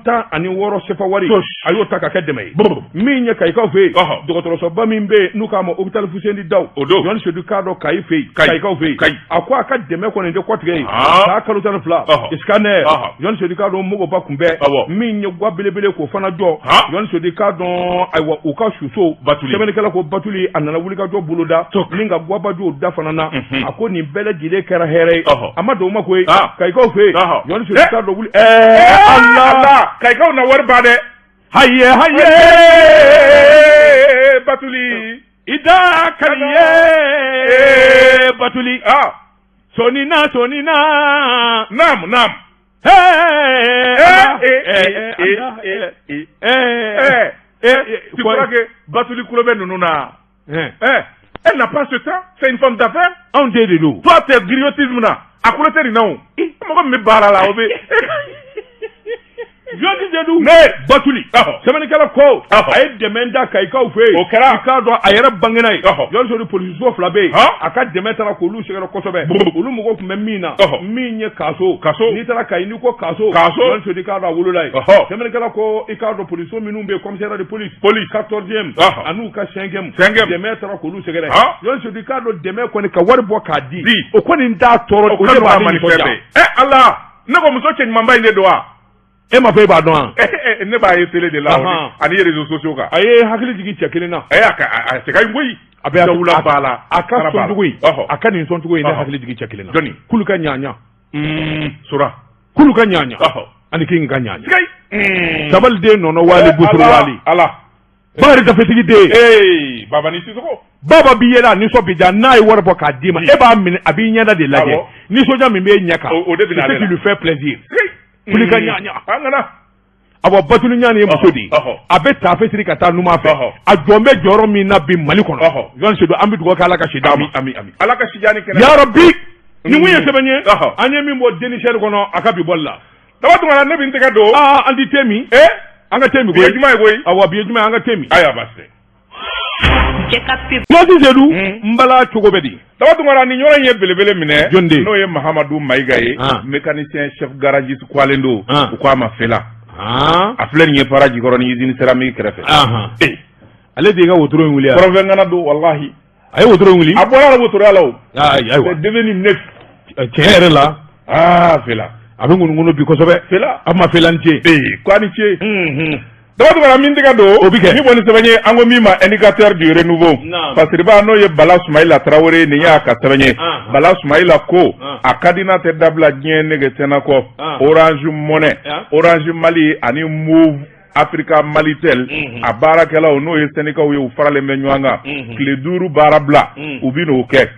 sefa wari, a y'o ta ka kɛ dɛmɛ ye. Min ye Kayikaw fɛ yen, dɔgɔtɔrɔsoba min bɛ yen n'u k'a ma hôpital Fuseni Daw o don, Jɔnni Sedu k'a dɔn, Kayi fɛ yen, Kayikaw fɛ yen, a ko a ka dɛmɛ kɔni tɛ kɔtigɛ ye k'a kalo 12 scanner. Jɔnni Sedu k'a dɔn, mɔgɔba kun bɛ min ye gwa belebele k'o fana jɔ. Jɔnni Sedu k'a dɔn, ayiwa, u ka suso, sɛbɛnnikɛla ko Batuli a nana wulikajɔ boloda min ka gwabajɔw da fana na. A ko nin bɛɛ lajɛlen kɛra hɛrɛ ye. A ma don o ma koyi, Kayikaw fɛ yen, Jɔnni Sedu k'a dɔn, wuli Ala, Kayikaw na wari ba dɛ. Haye haye. Batuli. I da kali ye Batuli. Sonina sonina. Naam naam. Hey. Eh eh, tu crois que Batuli kulo bɛ ninnu na? Eh, elle n'a pas ce temps, c'est une femme d'affaires. Anw den de don. Toi, t'es griotisme na, a kulo tɛ nin na o. Mɔgɔ min bɛ baara la, o bɛ Jɔnti Sedu Batuli sɛbɛnnikɛla ko a ye dɛmɛ da Kayikaw fɛ yen, o kɛra, i k'a dɔn a yɛrɛ bangena yen. Jɔnti Sedu, polisiso fila bɛ yen, a ka dɛmɛ taara k'olu sɛgɛrɛ kosɛbɛ. Olu mɔgɔw tun bɛ min na, min ye kaso, kaso, n'i taara Kayi, n'i ko kaso, kaso, Jɔnti Sedu, i k'a dɔn a wolola yen. Sɛbɛnnikɛla ko i k'a dɔn polisiso minnu bɛ yen, commissariat de police, police 14e an'u ka 5e, 5e, dɛmɛ taara k'olu sɛgɛrɛ. Jɔnti Sedu, i k'a dɔn dɛmɛ kɔni ka wari bɔ k'a di, o kɔni t'a tɔɔrɔ, o de b'a nisɔndiya. Ɛ Ala, ne ko muso cɛɲumanba in de don wa? E ma fɔ e b'a dɔn wa? Ne b'a ye télé de la ani réseaux sociaux kan. A ye hakili jigin cɛ kelen na. A cɛ ka ɲi koyi. A bɛ dawula b'a la. A ka sɔncogo in, a ka nin sɔncogo in, ne hakili jigin cɛ kelen na. Jɔnni? Kulu ka ɲaɲa. Sora. Kulu ka ɲaɲa. Ani kin ka ɲaɲa. Sabaliden nɔnɔ wali busuru wali. Ala. Bakari dafetigi den. Ee Baba ni Sisoko. Baba b'i yɛlɛ, a nisɔn bɛ diya n'a ye wari bɔ k'a d'i ma. E b'a minɛ, a b'i ɲɛda de lajɛ. Nisɔndiya min b'e ɲɛ kan. O de bɛ n'ale la. C'est ce qui lui fait plaisir. Kuli ka ɲaɲa. An kana. Awɔ, Batuli ɲani ye muso de ye. A bɛ taafe siri ka taa numan fɛ. A jɔn bɛ jɔyɔrɔ min na bi Mali kɔnɔ. Jɔn Sedu, an bɛ dugawu kɛ Ala ka si d'a ma. Ami ami. Ala ka si diya ni kɛnɛya. Yarabi. Nin kun ye sɛbɛn ye. An ye min bɔ Dénicheur kɔnɔ a ka bi bɔli la. Daba Tunkara, ne bɛ n tɛgɛ don. Aa, an ti te min. Ee. An ka te min koyi. Bi ye juma ye koyi. Awɔ, bi ye juma ye, an ka te min. Ayiwa, baasi tɛ. Jɔnti Sedu, n bala cogo bɛ di? Daba Tunkara, nin yɔrɔ in ye belebele minɛ. Jɔn de? N'o ye Mahamadu Mayiga ye. Mécanicien chef garagiste kwalen don. U ko a ma Fela. A filɛ nin ye para Jikɔrɔni usine céramique kɛrɛfɛ. Ee, ale de y'i ka wotoro in wuli wa? Kɔrɔnfɛngana don walahi. A ye wotoro in wuli? A bɔra a la wotoroya la o. Ayiwa. C'est devenu neuf. Tiɲɛ yɛrɛ la. Aa Fela. A bɛ ŋunuŋunu bi kosɛbɛ. Fela. A ma Fela ni ce. Ee, ko a ni ce. Daba Tunkara, min tɛgɛ don, o bɛ kɛ min bɔ ni sɛbɛn ye, an ko min ma Indicateur du renouveau, fasiriba n'o ye Bala Sumayila Tarawele, nin y'a ka sɛbɛn ye. Bala Sumayila ko a ka di n'a tɛ dabila diɲɛ nege tɛna kɔ Orange Money, Orange Mali ani Moov Africa Malitel, a baarakɛlaw n'o ye sɛndikaw ye, u faralen bɛ ɲɔgɔn kan, tile 5 baara bila, u bɛ n'o kɛ.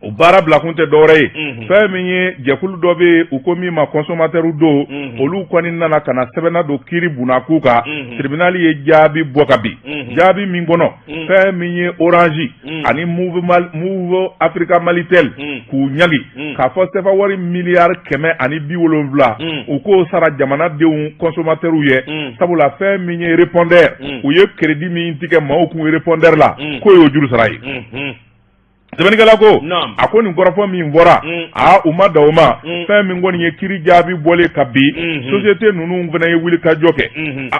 O baara bila kun tɛ dɔwɛrɛ ye, fɛn min ye jɛkulu dɔ bɛ yen, u ko min ma consommateur don, olu kɔni nana ka na sɛbɛnna don kiiri bunakun kan. Tribunal ye jaabi bɔ ka bin, jaabi min kɔnɔ, fɛn min ye Orange ani Moov Africa Malitel k'u ɲangi k'a fɔ sefa wari miliyari 170, u k'o sara jamanadenw consommateur ye, sabula fɛn min ye répondeur, u ye crédit min tigɛ maaw kun répondeur la, k'o y'o juru sara ye. Sɛbɛnnikɛla ko a ko nin kɔrɔfɔ min fɔra, aa, u ma da o ma. Fɛn min kɔni ye kiiri jaabi bɔlen ka bin, société ninnu fana ye wuli ka jɔ kɛ.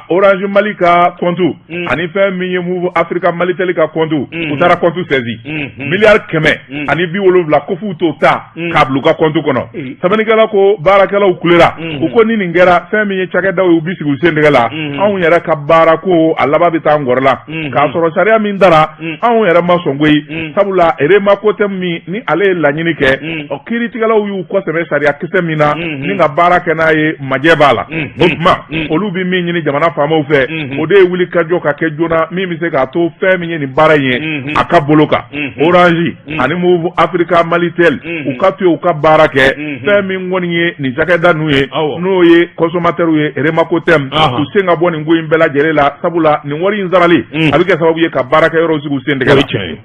Orange Mali ka compte ani fɛn min ye Moov Africa Malitel ka compte, u taara compte saisi, miliyari 170, ko f'u t'o ta k'a bila u ka compte kɔnɔ. Sɛbɛnnikɛla ko baarakɛlaw kulera, u ko ni nin kɛra, fɛn min ye cakɛdaw ye, u bɛ sigi u sen tɛgɛ la, anw yɛrɛ ka baara ko a laban bɛ taa n kɔrɔ la, k'a sɔrɔ sariya min dara, anw yɛrɛ ma sɔn koyi, sabula Remacotem min ni ale ye laɲini kɛ, ɔ kiiritigɛlaw y'u kɔsɛmɛ sariya kisɛ min na ni ka baara kɛ n'a ye, majɛ b'a la. O tuma olu bɛ min ɲini jamana faamaw fɛ, o de ye wuli ka jɔ ka kɛ joona min bɛ se k'a to fɛn min ye nin baara in ye a ka bolo kan, Orange ani Moov Africa Malitel, u ka to yen u ka baara kɛ. Fɛn min kɔni ye nin cakɛda ninnu ye, n'o ye consommateur ye, Remacotem, u sen ka bɔ nin ko in bɛɛ lajɛlen la, sabula nin wari in sarali a bɛ kɛ sababu ye ka baarakɛyɔrɔw sigi u sen tɛgɛ la.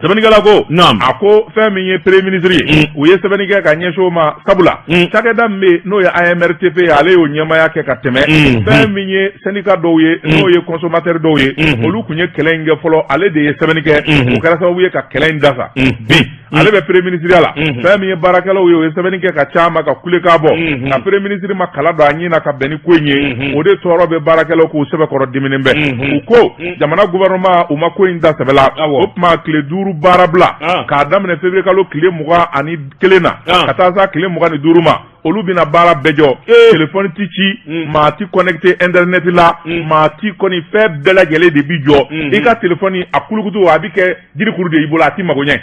Sɛbɛnnikɛla ko a ko fɛn min ye premier ministre ye, u ye sɛbɛnni kɛ ka ɲɛsin o ma, sabula cakɛda min bɛ yen n'o ye AMRTP ye, ale y'o ɲɛmaaya kɛ ka tɛmɛ. Fɛn min ye syndicat dɔw ye, n'o ye consommateur dɔw ye, olu tun ye kɛlɛ in kɛ fɔlɔ, ale de ye sɛbɛnni kɛ, o kɛra sababu ye ka kɛlɛ in dasa. Bi ale bɛ premier ministre la. Fɛn min ye baarakɛlaw ye, o ye sɛbɛnni kɛ ka ca ma ka kulekan bɔ nka premier ministre ma kala don a ɲin na ka bɛn ni ko in ye. O de tɔɔrɔ bɛ baarakɛlaw k'u sɛbɛkɔrɔ diminen bɛ. U ko jamana gouvernement, u ma ko in da sɛbɛ la. O tuma tile 5 baara bila k'a daminɛ février kalo tile 21 na ka taa sa tile 25 ma, olu bɛna baara bɛɛ jɔ. Téléphone ti ci, maa ti connecté internet la, maa ti kɔni, fɛn bɛɛ lajɛlen de bi jɔ. I ka téléphone a kulukutu, a bi kɛ jirikuru de y'i bolo, a ti mago ɲɛ.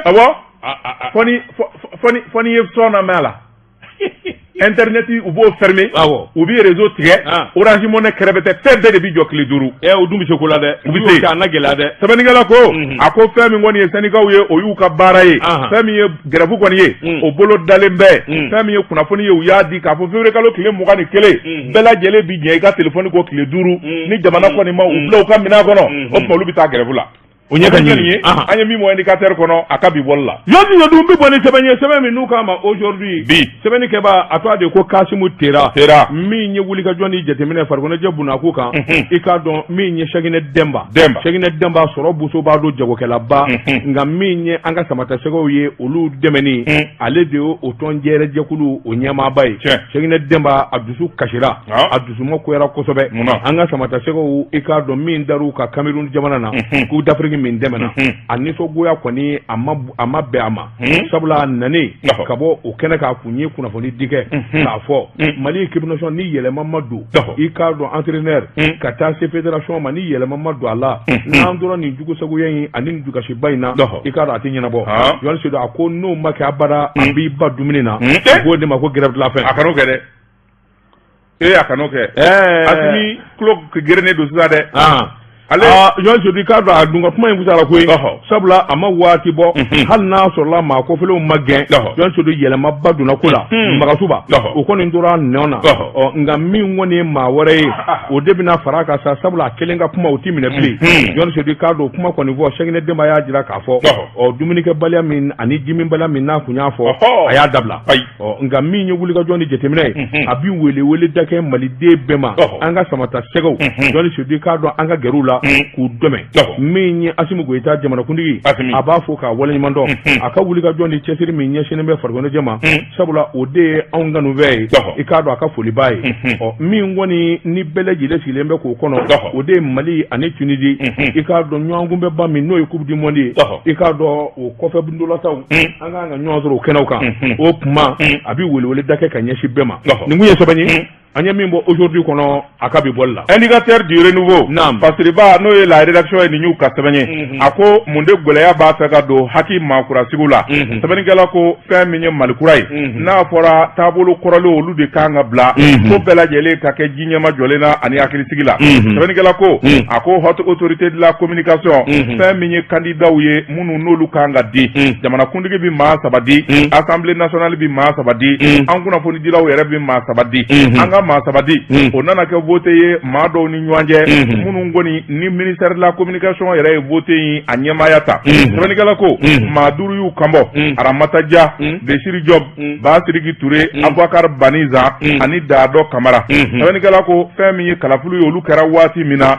Awɔ, fɔ n'i ye son lamɛn a la. Internet u b'o fermer, u bɛ réseau tigɛ, Orange Money kɛrɛfɛ, fɛn bɛɛ de bi jɔ tile 5. U dun bɛ se ko la dɛ. U bɛ se a na gɛlɛya dɛ. Sɛbɛnnikɛla ko a ko fɛn min kɔni ye syndicats ye, o y'u ka baara ye. Fɛn min ye grève kɔni ye, o bolo dalen bɛ. Fɛn min ye kunnafoni ye, u y'a di k'a fɔ février kalo tile 21, bɛɛ lajɛlen bi jɛ i ka téléphone ko tile 5. Ni jamana kɔni ma u bila u ka minɛn kɔnɔ, o tuma olu bɛ taa grève la. O ɲɛ ka ɲini ye an ye min bɔ Indicateur kɔnɔ a ka bi bɔli la. Jɔnni ye dun bɛ bɔ ni sɛbɛn ye, sɛbɛn min n'u k'a ma Aujourd'hui. Bi sɛbɛnnikɛbaa a tɔgɔ de ko Kasimu Tera. Tera. Min ye wulikajɔ ni jateminɛ farikoloɲɛnajɛ bunakun kan. I k'a dɔn min ye Sɛkinɛ Dɛnba. Dɛnba. Sɛkinɛ Dɛnba sɔrɔ buso b'a don jagokɛlaba. Nka min ye an ka samatasɛgɛw ye olu dɛmɛni. Ale de ye o tɔn jɛrɛjɛkulu o ɲɛmaaba ye. Sɛkinɛ Dɛnba a dusu kasira. A dusu makoyara kosɛbɛ. An ka samatasɛgɛw i k'a dɔn min dar'u kan Cameroun jamana na. Coupe d'Afrique min tɛmɛna. A nisɔngoya kɔni a ma bɛn a ma. Sabula a nanen ka bɔ o kɛnɛ kan a kun ye kunnafoni di kɛ k'a fɔ Mali équipe nationale ni yɛlɛma ma don i k'a dɔn entraîneur ka taa se fédération ma ni yɛlɛma ma don a la n'an tora nin jugusagoya in ani nin dusukasiba in na i k'a dɔn a tɛ ɲɛnabɔ Jɔnni Sedu a ko n'o ma kɛ abada a b'i ban dumuni na u b'o de ma ko grève de la faim. A kan'o kɛ dɛ. Ee, a kan'o kɛ. Asimi tulo gerennen don sisan dɛ. Ale Jɔn Sedu i k'a dɔn a dun ka kuma in fisayara koyi, sabula a ma waati bɔ hali n'a sɔrɔla maa kɔfɛlenw ma gɛn. Jɔn Sedu yɛlɛmaba donna ko la Magasuba o kɔni tora a nɔ na. Ɔ nka min kɔni ye maa wɛrɛ ye o de bɛna fara a kan sa, sabula a kelen ka kuma o tɛ minɛ bilen. Jɔn Sedu i k'a dɔn kuma kɔni fɔ Sɛkinɛ Dɛnba y'a jira k'a fɔ ɔ dumunikɛbaliya min ani jiminbaliya min n'a kun y'a fɔ a y'a dabila. Ɔ nka min ye wulikajɔ ni jateminɛ ye, a bɛ welewele da kɛ maliden bɛɛ ma, an ka samata sɛgɛw. Jɔnni Sedu i k'a dɔn an ka gɛrɛ u la k'u dɛmɛ. Min ye Asimi Goyita jamanakuntigi, a b'a fo k'a waleɲuman dɔn a ka wulikajɔ ni cɛsiri min ɲɛsinnen bɛ farikoloɲɛnajɛ ma, sabula o de ye anw kanufɛn ye. I k'a dɔn a ka foli b'a ye. Ɔ min kɔni ni bɛɛ lajɛlen sigilen bɛ k'o kɔnɔ, o de ye Mali ani Tunisie, i k'a dɔn ɲɔgɔnkunbɛnba min n'o ye Coupe du monde ye, i k'a dɔn o kɔfɛ ntolatanw an ka kan ka ɲɔgɔn sɔrɔ o kɛnɛw kan. O tuma a bɛ welewele da kɛ ka ɲɛsin bɛɛ ma. Nin kun ye sɛbɛn ye an ye min bɔ Aujourd'hui kɔnɔ a ka bi bɔli la. Indicateur du Renouveau. Naam. Fasiriba n'o ye la rédaction ye, nin y'u ka sɛbɛn ye. A ko mun de gɛlɛya b'a fɛ ka don HAC maakurasigiw la? Sɛbɛnnikɛla ko fɛn min ye Mali kura ye, n'a fɔra taabolo kɔrɔlen olu de kan ka bila, ko bɛɛ lajɛlen ka kɛ ji ɲɛma jɔlen na ani hakilisigi la. Sɛbɛnnikɛla ko a ko Haute Autorité de la communication, fɛn min ye candidatw ye minnu n'olu kan ka di, jamanakuntigi bɛ maa saba di, Assemblée nationale bɛ maa saba di, an kunnafonidilaw yɛrɛ bɛ maa saba di. An ka maa saba di, o nana kɛ vote ye maa dɔw ni ɲɔgɔn cɛ minnu kɔni ni ministère de la communication yɛrɛ ye vote in a ɲɛmaaya ta. Sɛbɛnnikɛla ko maa duuru y'u kanbɔ: Aramata Dia, Besiri Diop, Basiriki Ture, Abubakar Baniza ani Dadɔ Kamara. Sɛbɛnnikɛla ko fɛn min ye kalafili ye, olu kɛra waati min na,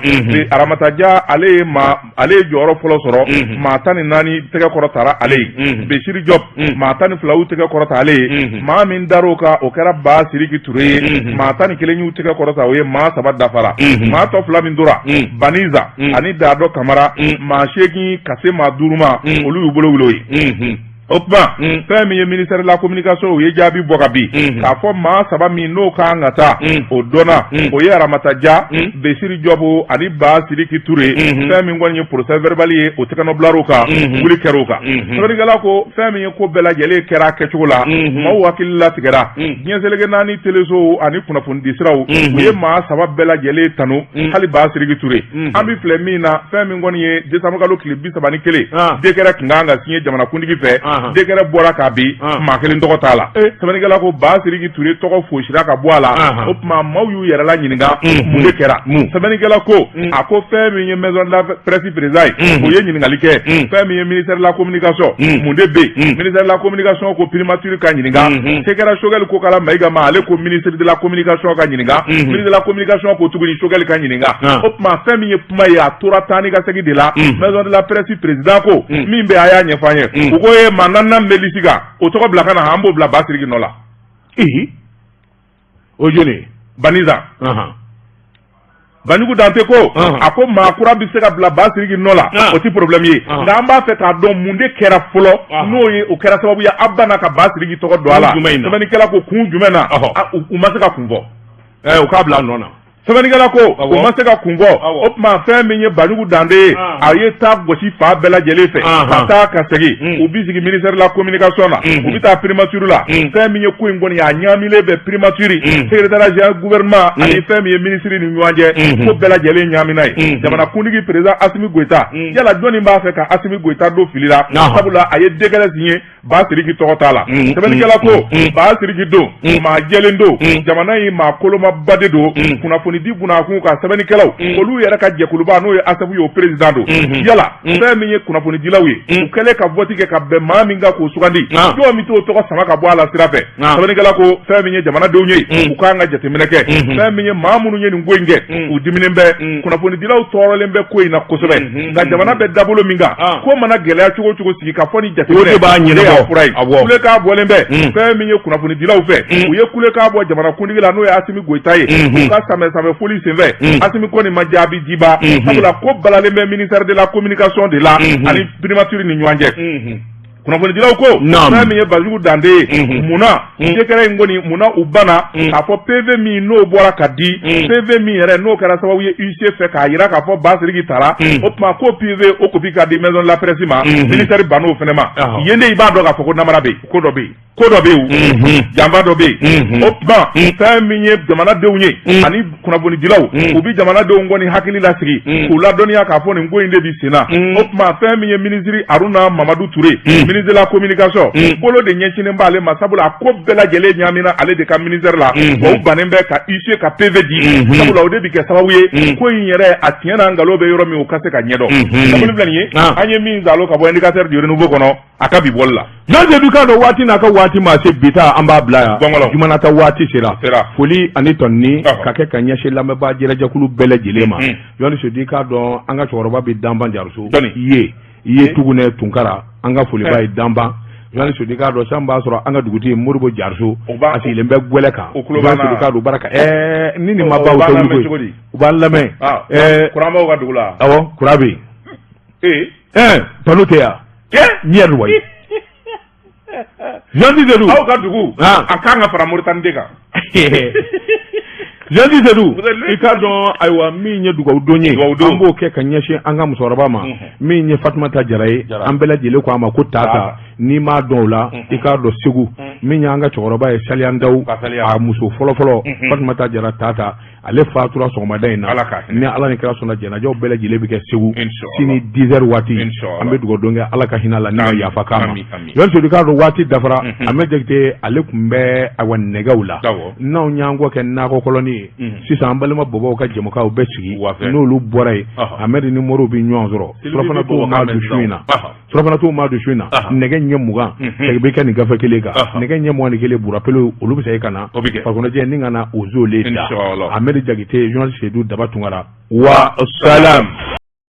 Aramata Dia ale ye maa ale ye jɔyɔrɔ fɔlɔ sɔrɔ, maa 14 tɛgɛ kɔrɔtara ale ye. Besiri Diop, maa 12 y'u tɛgɛ kɔrɔta ale ye. Maa min dar'o kan, o kɛra Basiriki Ture ye, maa 11 y'u tɛgɛ kɔrɔta o ye, maa saba dafara. Maa tɔ fila min tora, Baniza ani Dadɔ Kamara, maa seegin ka se maa duuru ma, olu y'u bolo wuli o ye. O tuma fɛn min ye ministère de la communication, u ye jaabi bɔ ka bin k'a fɔ maa saba min n'o kan ka taa, o dɔnna, o ye Aramata Dia, Besiri Diop ani Basiriki Ture. Fɛn min kɔni ye procès verbal ye, o tɛgɛnɔbilar'o kan, wuli kɛr'o kan. Sɛbɛnnikɛla ko fɛn min ye ko bɛɛ lajɛlen kɛra a kɛcogo la, maaw hakili latigɛra. Diɲɛ seleke naani telesow ani kunnafonidisiraw, u ye maa saba bɛɛ lajɛlen tanu, hali Basiriki Ture. An bɛ filɛ min na, fɛn min kɔni ye décembre kalo tile 31, décret tun kan ka signer jamanakuntigi fɛ, décret bɔra k'a bin, maa kelen tɔgɔ t'a la. Sɛbɛnnikɛla ko Basiriki Ture tɔgɔ fosira ka bɔ a la. O tuma maaw y'u yɛrɛ la ɲininka mun de kɛra. Sɛbɛnnikɛla ko a ko fɛn min ye maison de la presse président ye, o ye ɲininkali kɛ fɛn min ye ministère de la communication, mun de bɛ yen. Ministère de la communication ko primature ka ɲininka. Se kɛra Choguel Kokala Mayiga ma, ale ko ministre de la communication ka ɲininka. Ministre de la communication ko tuguni Choguel ka ɲininka. O tuma fɛn min ye kuma ye, a tora taa ni ka segin de la. Maison de la presse président ko min bɛ a y'a ɲɛfɔ an ye. U ko ye maa naaninan bɛ liste kan, o tɔgɔ bila ka na, an b'o bila Basiriki nɔ la. O jɔni? Baniza. Banjugu Dante ko a ko maa kura bɛ se ka bila Basiriki nɔ la, o tɛ problème ye, nka an b'a fɛ k'a dɔn mun de kɛra fɔlɔ n'o ye o kɛra sababu ye a banna ka Basiriki tɔgɔ don a la. Sɛbɛnnikɛla ko kun jumɛn na, u ma se ka kun fɔ. U k'a bila a nɔ na. Sɛbɛnnikɛla ko u ma se ka kun fɔ. O tuma fɛn min ye Banjugu Dante ye, a ye taa gosi fan bɛɛ lajɛlen fɛ ka taa ka segin. U bɛ sigi ministère de la communication na, u bɛ taa primature la. Fɛn min ye ko in kɔni, a ɲaamilen bɛ primature, secrétariat général gouvernement ani fɛn min ye ministre ni ɲɔgɔn cɛ, ko bɛɛ lajɛlen ɲaamina ye. Jamanakuntigi président Asimi Goyita, yala jɔnni b'a fɛ ka Asimi Goyita don fili la? Sabula a ye décret signé, Basiriki tɔgɔ t'a la. Sɛbɛnnikɛla ko Basiriki don, maa jɛlen don, jamana in maa kolomaba de don, kunnafoni Kunnafonidi bunakun kan sɛbɛnnikɛlaw olu yɛrɛ ka jɛkuluba n'o ye ASEF ye, o président don. Yala fɛn min ye kunnafonidilaw ye, u kɛlen ka vote kɛ ka bɛn maa min kan k'o sugandi, jɔn bɛ t'o tɔgɔ sama ka bɔ a la sira fɛ? Sɛbɛnnikɛla ko fɛn min ye jamanadenw ye, u kan ka jateminɛ kɛ. Fɛn min ye maa minnu ye nin ko in kɛ, u diminen bɛ, kunnafonidilaw tɔɔrɔlen bɛ ko in na kosɛbɛ. Nka jamana bɛ dabolo min kan, ko mana gɛlɛya cogo o cogo, sigi ka fɔ ni jateminɛ o de b'a ɲɛnabɔ. Fura ye. Kulekan bɔlen bɛ fɛn min ye kunnafonidilaw fɛ, u ye kulekan bɔ jamanakuntigi la, n'o ye Asimi Goyita ye, u ka samɛ samɛ foli senfɛ. Asimi kɔni ma jaabi diba, sabula ko balalen bɛ ministère de la communication de la ani primature ni ɲɔgɔn cɛ. Kunnafonidilaw ko fɛn min ye Banjugu Dante ye, munna décret in kɔni, munna u banna k'a fɔ PV min n'o bɔra ka di, PV min yɛrɛ n'o kɛra sababu ye huissier fɛ k'a jira k'a fɔ Basiriki taara, o tuma ko PV o copie ka di maison de la presse ma, ministère bann'o fana ma. Yen de i b'a dɔn k'a fɔ ko namara bɛ yen, ko dɔ bɛ yen. Ko dɔ bɛ yen, janfa dɔ bɛ yen. O tuma fɛn min ye jamanadenw ye ani kunnafonidilaw, u bɛ jamanadenw kɔni hakili lasigi k'u ladɔnniya k'a fɔ nin ko in de bɛ sen na. O tuma fɛn min ye minisiri Haruna Mamadu Ture, ministre de la communication, bolo de ɲɛsinnen b'ale ma, sabula a ko bɛɛ lajɛlen ɲaamina ale de ka ministère la. Wa u bannen bɛ ka huissier ka PV di, sabula o de bɛ kɛ sababu ye ko in yɛrɛ a tiɲɛ n'a nkalon bɛ yɔrɔ min, o ka se ka ɲɛdɔn. Kunnafoni filɛ nin ye, an ye min zalo ka bɔ Indicateur du Renouveau kɔnɔ a ka bi bɔli la. Jean Seydou, k'a dɔn waati n'a ka waati ma se, bi ta an b'a bila yan. Gɔngɔlɔ. Jumanata waati sera. Sera. Foli ani tɔnni ka kɛ ka ɲɛsin lamɛnbaa jɛrɛjɛkulu bɛɛ lajɛlen ma. Jɔnni Seydou, k'a dɔn an ka cɛkɔrɔba bɛ Danban Jariso. Jɔnni? Ye i ye Tugunɛ Tunkara, an ka foliba ye Danban. Jɔnni Seydou, k'a dɔn san b'a sɔrɔ an ka dugutigi Moribo Jariso, a sigilen bɛ gwɛlɛ kan. O tulo b'an na. Jɔnni Seydou, k'a dɔn baraka ni nin ma O ban, u b'an tɛ lamɛn wuli cogo koyi. di? U b'an lamɛn. Kuran b'aw ka dugu la? Awɔ, kuran bɛ yen. Panneau tɛ yan. Ɲɛ wayi. Jean Seydou. Aw ka dugu a kan ka fara Moritani de kan. Jean Seydou, Vous êtes lui? I k'a dɔn ayiwa min ye dugawudon ye, Dugawudon. an b'o kɛ ka ɲɛsin an ka musokɔrɔba ma, min ye Fatumata Jara ye. Jara. An bɛɛ lajɛlen ko a ma ko Tata. Tata. N'i m'a dɔn o la, i k'a dɔn Segu, min y'an ka cɛkɔrɔba ye, Saliya Ndaw, Ka Saliya. a muso fɔlɔfɔlɔ Fatumata Jara Tata, ale fatura sɔgɔmada in na. Ala k'a hinɛ. Ni Ala ni kira sɔnna, janajaw bɛɛ lajɛlen bɛ kɛ Segu Inshallah. sini 10 heures waati. Inshallah. An bɛ dugawudon kɛ, Ala ka hinɛ la ni ka Amin. yafa k'a ma. Amin, amin. Jean Seydou, k'a dɔn waati dafara. Ahmed Jakite, ale tun bɛ ayiwa nɛgɛw la. N'anw y'an kɔ kɛ nakɔ kɔlɔni ye sisan, an balima bɔbɔw ka jɛmukanw bɛ sigi. Wafɛ. N'olu bɔra yen, Ahmed ni Moriw bɛ ɲɔgɔn sɔrɔ. Sylvie Surafana bɛ t'o bɔbɔkan ma mɛn don su in na. sisan. Surafana t'o ma don su in na. Nɛgɛ ɲɛ 20 segin bɛ kɛ nin gafe kelen kan. Nɛgɛ ɲɛ 21, burapele olu bɛ segin ka na. O bɛ kɛ. Farikoloɲɛnajɛ ni ka na o zolen da. Inshallah. Ahmed Jakite, journaliste Seydou Daba Tunkara, wa salam.